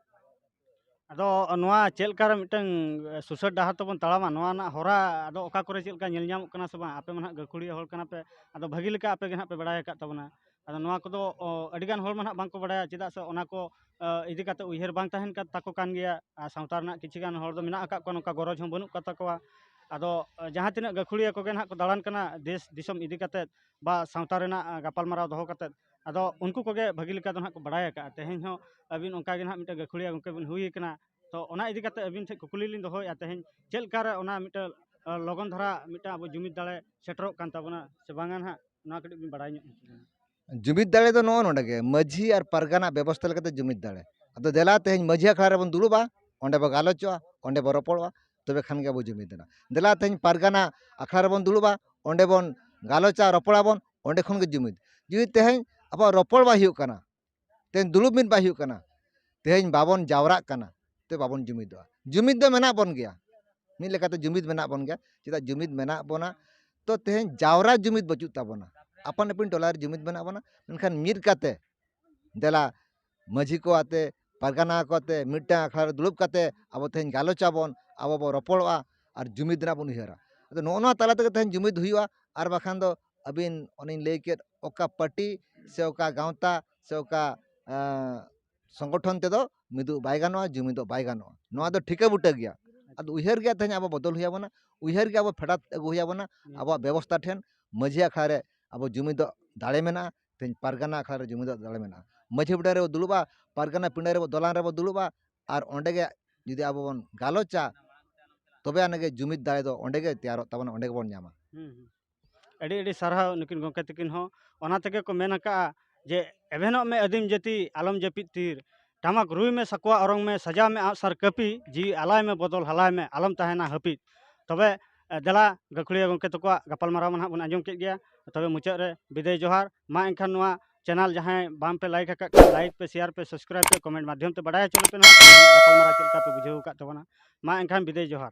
ᱟᱫᱚ ᱱᱚᱣᱟ ᱪᱮᱫ ᱞᱮᱠᱟ ᱨᱮ ᱢᱤᱫᱴᱟᱝ, ᱮ, ᱥᱩᱥᱟᱹᱨ ᱰᱟᱦᱟᱨ ᱛᱮᱵᱚᱱ ᱛᱟᱲᱟᱢᱟ, ᱱᱚᱣᱟ ᱨᱮᱱᱟᱜ ᱦᱚᱨᱟ ᱟᱫᱚ ᱚᱠᱟ ᱠᱚᱨᱮ ᱪᱮᱫ ᱞᱮᱠᱟ ᱧᱮᱞ ᱧᱟᱢᱚᱜ ᱠᱟᱱᱟ ᱥᱮ ᱵᱟᱝ? ᱟᱯᱮ ᱢᱟ ᱱᱟᱦᱟᱜ ᱜᱟᱹᱠᱷᱩᱲᱤᱭᱟᱹ ᱦᱚᱲ ᱠᱟᱱᱟ ᱯᱮ, ᱟᱫᱚ ᱵᱷᱟᱹᱜᱤ ᱞᱮᱠᱟ ᱟᱯᱮ ᱜᱮ ᱱᱟᱦᱟᱜ ᱯᱮ ᱵᱟᱲᱟᱭ ᱟᱠᱟᱫ ᱛᱟᱵᱚᱱᱟ᱾ ᱟᱫᱚ ᱱᱚᱣᱟ ᱠᱚᱫᱚ, ᱚ, ᱟᱹᱰᱤᱜᱟᱱ ᱦᱚᱲ ᱢᱟ ᱱᱟᱦᱟᱜ ᱵᱟᱝ ᱠᱚ ᱵᱟᱲᱟᱭᱟ, ᱪᱮᱫᱟᱜ ᱥᱮ ᱚᱱᱟ ᱠᱚ, ᱮ, ᱤᱫᱤ ᱠᱟᱛᱮ ᱩᱭᱦᱟᱹᱨ ᱵᱟᱝ ᱛᱟᱦᱮᱱ ᱠᱟᱱ ᱛᱟᱠᱚ ᱠᱟᱱ ᱜᱮᱭᱟ᱾ ᱟᱨ ᱥᱟᱶᱛᱟ ᱨᱮᱱᱟᱜ ᱠᱤᱪᱷᱩ ᱜᱟᱱ ᱦᱚᱲ ᱫᱚ ᱢᱮᱱᱟᱜ ᱟᱠᱟᱫ ᱠᱚᱣᱟ, ᱱᱚᱝᱠᱟ ᱜᱚᱨᱚᱡᱽ ᱦᱚᱸ ᱵᱟᱹᱱᱩᱜ ᱟᱠᱟᱫ ᱛᱟᱠᱚᱣᱟ᱾ ᱟᱫᱚ, ᱮ, ᱡᱟᱦᱟᱸ ᱛᱤᱱᱟᱹᱜ ᱜᱟᱹᱠᱷᱩᱲᱤᱭᱟᱹ ᱠᱚᱜᱮ ᱱᱟᱦᱟᱜ ᱠᱚ ᱫᱟᱬᱟᱱ ᱠᱟᱱᱟ ᱫᱮᱥ ᱫᱤᱥᱚᱢ ᱤᱫᱤ ᱠᱟᱛᱮ ᱵᱟ ᱥᱟᱶᱛᱟ ᱨᱮᱱᱟᱜ, ᱮ, ᱜᱟᱯᱟᱞᱢᱟᱨᱟᱣ ᱫᱚᱦᱚ ᱠᱟᱛᱮ, ᱟᱫᱚ ᱩᱱᱠᱩ ᱠᱚᱜᱮ ᱵᱷᱟᱹᱜᱤ ᱞᱮᱠᱟ ᱫᱚ ᱱᱟᱦᱟᱜ ᱠᱚ ᱵᱟᱲᱟᱭ ᱟᱠᱟᱫᱼᱟ᱾ ᱛᱮᱦᱮᱧ ᱦᱚᱸ ᱟᱹᱵᱤᱱ ᱚᱱᱠᱟ ᱜᱮ ᱱᱟᱦᱟᱜ ᱢᱤᱫᱴᱮᱱ ᱜᱟᱹᱠᱷᱩᱲᱤᱭᱟᱹ ᱜᱚᱢᱠᱮ ᱵᱤᱱ ᱦᱩᱭ ᱟᱠᱟᱱᱟ᱾ ᱛᱚ ᱚᱱᱟ ᱤᱫᱤ ᱠᱟᱛᱮ ᱟᱹᱵᱤᱱ ᱴᱷᱮᱱ ᱠᱩᱠᱞᱤ ᱞᱤᱧ ᱫᱚᱦᱚᱭᱮᱫᱼᱟ, ᱛᱮᱦᱮᱧ ᱪᱮᱫ ᱞᱮᱠᱟ ᱨᱮ ᱚᱱᱟ ᱢᱤᱫᱴᱮᱱ, ᱮ, ᱞᱚᱜᱚᱱ ᱫᱷᱟᱨᱟ ᱢᱤᱫᱴᱟᱝ ᱟᱵᱚ ᱡᱩᱢᱤᱫ ᱫᱟᱲᱮ ᱥᱮᱴᱮᱨᱚᱜ ᱠᱟᱱ ᱛᱟᱵᱚᱱᱟ ᱥᱮ ᱵᱟᱝᱟ ᱱᱟᱦᱟᱜ, ᱱᱚᱣᱟ ᱠᱟᱹᱴᱤᱡ ᱵᱤᱱ ᱵᱟᱲᱟᱭ ᱧᱚᱜ ᱦᱚᱪᱚ ᱞᱤᱧᱟ᱾ ᱡᱩᱢᱤᱫ ᱫᱟᱲᱮ ᱫᱚ ᱱᱚᱜᱼᱚ ᱱᱚᱰᱮ ᱜᱮ, ᱢᱟᱹᱡᱷᱤ ᱟᱨ ᱯᱟᱨᱜᱟᱱᱟ ᱵᱮᱵᱚᱥᱛᱷᱟ ᱞᱮᱠᱟᱛᱮ ᱡᱩᱢᱤᱫ ᱫᱟᱲᱮ᱾ ᱟᱫᱚ ᱫᱮᱞᱟ ᱛᱮᱦᱮᱧ ᱢᱟᱹᱡᱷᱤ ᱟᱠᱷᱲᱟ ᱨᱮᱵᱚᱱ ᱫᱩᱲᱩᱵᱟ, ᱚᱸᱰᱮ ᱵᱚ ᱜᱟᱞᱚᱪᱚᱜᱼᱟ, ᱚᱸᱰᱮ ᱵᱚ ᱨᱚᱯᱚᱲᱚᱜᱼᱟ, ᱛᱚᱵᱮ ᱠᱷᱟᱱ ᱜᱮ ᱟᱵᱚ ᱡᱩᱢᱤᱫ ᱮᱱᱟ᱾ ᱫᱮᱞᱟ ᱛᱮᱦᱮᱧ ᱯᱟᱨᱜᱟᱱᱟ ᱟᱠᱷᱲᱟ ᱨᱮᱵᱚᱱ ᱫᱩᱲᱩᱵᱟ, ᱚᱸᱰᱮ ᱵᱚᱱ ᱜᱟᱞᱚᱪᱟ, ᱨᱚᱯᱚᱲᱟᱵᱚᱱ, ᱚᱸᱰᱮ ᱠᱷᱚᱱ ᱜᱮ ᱡᱩᱢᱤᱫ᱾ ᱡᱩᱫᱤ ᱛᱮᱦᱮᱧ ᱟᱵᱚᱣᱟᱜ ᱨᱚᱯᱚᱲ ᱵᱟᱭ ᱦᱩᱭᱩᱜ ᱠᱟᱱᱟ, ᱛᱮᱦᱮᱧ ᱫᱩᱲᱩᱵ ᱢᱤᱫ ᱵᱟᱭ ᱦᱩᱭᱩᱜ ᱠᱟᱱᱟ, ᱛᱮᱦᱮᱧ ᱵᱟᱵᱚᱱ ᱡᱟᱣᱨᱟᱜ ᱠᱟᱱᱟ, ᱛᱮ ᱵᱟᱵᱚᱱ ᱡᱩᱢᱤᱫᱚᱜᱼᱟ᱾ ᱡᱩᱢᱤᱫ ᱫᱚ ᱢᱮᱱᱟᱜ ᱵᱚᱱ ᱜᱮᱭᱟ, ᱢᱤᱫ ᱞᱮᱠᱟᱛᱮ ᱡᱩᱢᱤᱫ ᱢᱮᱱᱟᱜ ᱵᱚᱱ ᱜᱮᱭᱟ᱾ ᱪᱮᱫᱟᱜ ᱡᱩᱢᱤᱫ ᱢᱮᱱᱟᱜ ᱵᱚᱱᱟ? ᱛᱚ ᱛᱮᱦᱮᱧ ᱡᱟᱣᱨᱟ ᱡᱩᱢᱤᱫ ᱵᱟᱹᱪᱩᱜ ᱛᱟᱵᱚᱱᱟ, ᱟᱯᱟᱱ ᱟᱹᱯᱤᱱ ᱴᱚᱞᱟ ᱨᱮ ᱡᱩᱢᱤᱫ ᱢᱮᱱᱟᱜ ᱵᱚᱱᱟ, ᱢᱮᱱᱠᱷᱟᱱ ᱢᱤᱫ ᱠᱟᱛᱮ ᱫᱮᱞᱟ ᱢᱟᱹᱡᱷᱤ ᱠᱚ ᱟᱛᱮ, ᱯᱟᱨᱜᱟᱱᱟ ᱠᱚ ᱟᱛᱮ, ᱢᱤᱫᱴᱟᱝ ᱟᱠᱷᱲᱟ ᱨᱮ ᱫᱩᱲᱩᱵ ᱠᱟᱛᱮ ᱟᱵᱚ ᱛᱮᱦᱮᱧ ᱜᱟᱞᱚᱪ ᱟᱵᱚᱱ, ᱟᱵᱚ ᱵᱚ ᱨᱚᱯᱚᱲᱚᱜᱼᱟ ᱟᱨ ᱡᱩᱢᱤᱫ ᱨᱮᱱᱟᱜ ᱵᱚᱱ ᱩᱭᱦᱟᱹᱨᱟ᱾ ᱟᱫᱚ ᱱᱚᱜᱼᱚ ᱱᱚᱣᱟ ᱛᱟᱞᱟ ᱛᱮᱜᱮ ᱛᱮᱦᱮᱧ ᱡᱩᱢᱤᱫ ᱦᱩᱭᱩᱜᱼᱟ, ᱟᱨ ᱵᱟᱠᱷᱟᱱ ᱫᱚ ᱟᱹᱵᱤᱱ ᱚᱱᱮᱧ ᱞᱟᱹᱭ ᱠᱮᱫ ᱚᱠᱟ ᱯᱟᱨᱴᱤ ᱥᱮ ᱚᱠᱟ ᱜᱟᱶᱛᱟ ᱥᱮ ᱚᱠᱟ, ᱟᱸ, ᱥᱚᱝᱜᱚᱴᱷᱚᱱ ᱛᱮᱫᱚ ᱢᱤᱫᱩᱜ ᱵᱟᱭ ᱜᱟᱱᱚᱜᱼᱟ, ᱡᱩᱢᱤᱫᱚᱜ ᱵᱟᱭ ᱜᱟᱱᱚᱜᱼᱟ᱾ ᱱᱚᱣᱟ ᱫᱚ ᱴᱷᱤᱠᱟᱹ ᱵᱩᱴᱟᱹ ᱜᱮᱭᱟ᱾ ᱟᱫᱚ ᱩᱭᱦᱟᱹᱨ ᱜᱮᱭᱟ ᱛᱮᱦᱮᱧ ᱟᱵᱚ ᱵᱚᱫᱚᱞ ᱦᱩᱭ ᱟᱵᱚᱱᱟ, ᱩᱭᱦᱟᱹᱨ ᱜᱮ ᱟᱵᱚ ᱯᱷᱮᱰᱟᱛ ᱟᱹᱜᱩ ᱦᱩᱭ ᱟᱵᱚᱱᱟ᱾ ᱟᱵᱚᱣᱟᱜ ᱵᱮᱵᱚᱥᱛᱟ ᱴᱷᱮᱱ ᱢᱟᱹᱡᱷᱤ ᱟᱠᱷᱲᱟ ᱨᱮ ᱟᱵᱚ ᱡᱩᱢᱤᱫᱚᱜ ᱫᱟᱲᱮ ᱢᱮᱱᱟᱜᱼᱟ, ᱛᱮᱦᱮᱧ ᱯᱟᱨᱜᱟᱱᱟ ᱟᱠᱷᱲᱟ ᱨᱮ ᱡᱩᱢᱤᱫᱚᱜ ᱫᱟᱲᱮ ᱢᱮᱱᱟᱜᱼᱟ᱾ ᱢᱟᱹᱡᱷᱤ ᱯᱤᱸᱰᱟᱹ ᱨᱮᱵᱚ ᱫᱩᱲᱩᱵᱼᱟ, ᱯᱟᱨᱜᱟᱱᱟ ᱯᱤᱸᱰᱟᱹ ᱨᱮᱵᱚ, ᱫᱚᱞᱟᱱ ᱨᱮᱵᱚ ᱫᱩᱲᱩᱵᱼᱟ, ᱟᱨ ᱚᱸᱰᱮ ᱜᱮ ᱡᱩᱫᱤ ᱟᱵᱚ ᱵᱚᱱ ᱜᱟᱞᱚᱪᱟ, ᱛᱚᱵᱮ ᱟᱹᱱᱤᱡ ᱜᱮ ᱡᱩᱢᱤᱫ ᱫᱟᱲᱮ ᱫᱚ ᱚᱸᱰᱮ ᱜᱮ ᱛᱮᱭᱟᱨᱚᱜ ᱛᱟᱵᱚᱱᱟ, ᱚᱸᱰᱮ ᱜᱮᱵᱚᱱ ᱧᱟᱢᱟ᱾ ᱦᱩᱸ, ᱦᱩᱸ᱾ ᱟᱹᱰᱤ ᱟᱹᱰᱤ ᱥᱟᱨᱦᱟᱣ ᱱᱩᱠᱤᱱ ᱜᱚᱢᱠᱮ ᱛᱟᱹᱠᱤᱱ ᱦᱚᱸ᱾ ᱚᱱᱟ ᱛᱮᱜᱮ ᱠᱚ ᱢᱮᱱ ᱟᱠᱟᱜᱼᱟ ᱡᱮ, "ᱮᱵᱷᱮᱱᱚᱜ ᱢᱮ ᱟᱹᱫᱤᱢ ᱡᱟᱹᱛᱤ, ᱟᱞᱚᱢ ᱡᱟᱹᱯᱤᱫ ᱛᱤᱨ, ᱴᱟᱢᱟᱠ ᱨᱩᱭ ᱢᱮ, ᱥᱟᱠᱣᱟ ᱚᱨᱚᱝ ᱢᱮ, ᱥᱟᱡᱟᱣ ᱢᱮ ᱟᱜᱼᱥᱟᱨ ᱠᱟᱹᱯᱤ, ᱡᱤᱣᱤ ᱟᱞᱟᱭ ᱢᱮ, ᱵᱚᱫᱚᱞ ᱦᱟᱞᱟᱭ ᱢᱮ, ᱟᱞᱚᱢ ᱛᱟᱦᱮᱱᱟ ᱦᱟᱹᱯᱤᱫ᱾" ᱛᱚᱵᱮ, ᱮ, ᱫᱮᱞᱟ ᱜᱟᱹᱠᱷᱩᱲᱤᱭᱟᱹ ᱜᱚᱢᱠᱮ ᱛᱟᱠᱚᱣᱟᱜ ᱜᱟᱯᱟᱞᱢᱟᱨᱟᱣ ᱢᱟ ᱱᱟᱦᱟᱜ ᱵᱚᱱ ᱟᱸᱡᱚᱢ ᱠᱮᱫ ᱜᱮᱭᱟ᱾ ᱛᱚᱵᱮ ᱢᱩᱪᱟᱹᱫ ᱨᱮ ᱵᱤᱫᱟᱹᱭ ᱡᱚᱦᱟᱨ᱾ ᱢᱟ ᱮᱱᱠᱷᱟᱱ ᱱᱚᱣᱟ ᱪᱮᱱᱮᱞ ᱡᱟᱦᱟᱸᱭ ᱵᱟᱝ ᱯᱮ ᱞᱟᱭᱤᱠ ᱟᱠᱟᱫ ᱠᱷᱟᱱ, ᱞᱟᱭᱤᱠ ᱯᱮ, ᱥᱮᱭᱟᱨ ᱯᱮ, ᱥᱟᱵᱥᱠᱨᱟᱭᱤᱵ ᱯᱮ, ᱠᱚᱢᱮᱱᱴ ᱢᱟᱫᱽᱫᱷᱚᱢ ᱛᱮ ᱵᱟᱰᱟᱭ ᱦᱚᱪᱚ ᱞᱮᱯᱮ ᱱᱟᱦᱟᱜ ᱜᱟᱯᱟᱞᱢᱟᱨᱟᱣ ᱪᱮᱫ ᱞᱮᱠᱟ ᱯᱮ ᱵᱩᱡᱷᱟᱹᱣ ᱟᱠᱟᱫ ᱛᱟᱵᱚᱱᱟ᱾ ᱢᱟ ᱮᱱᱠᱷᱟᱱ ᱵᱤᱫᱟᱹᱭ ᱡᱚᱦᱟᱨ᱾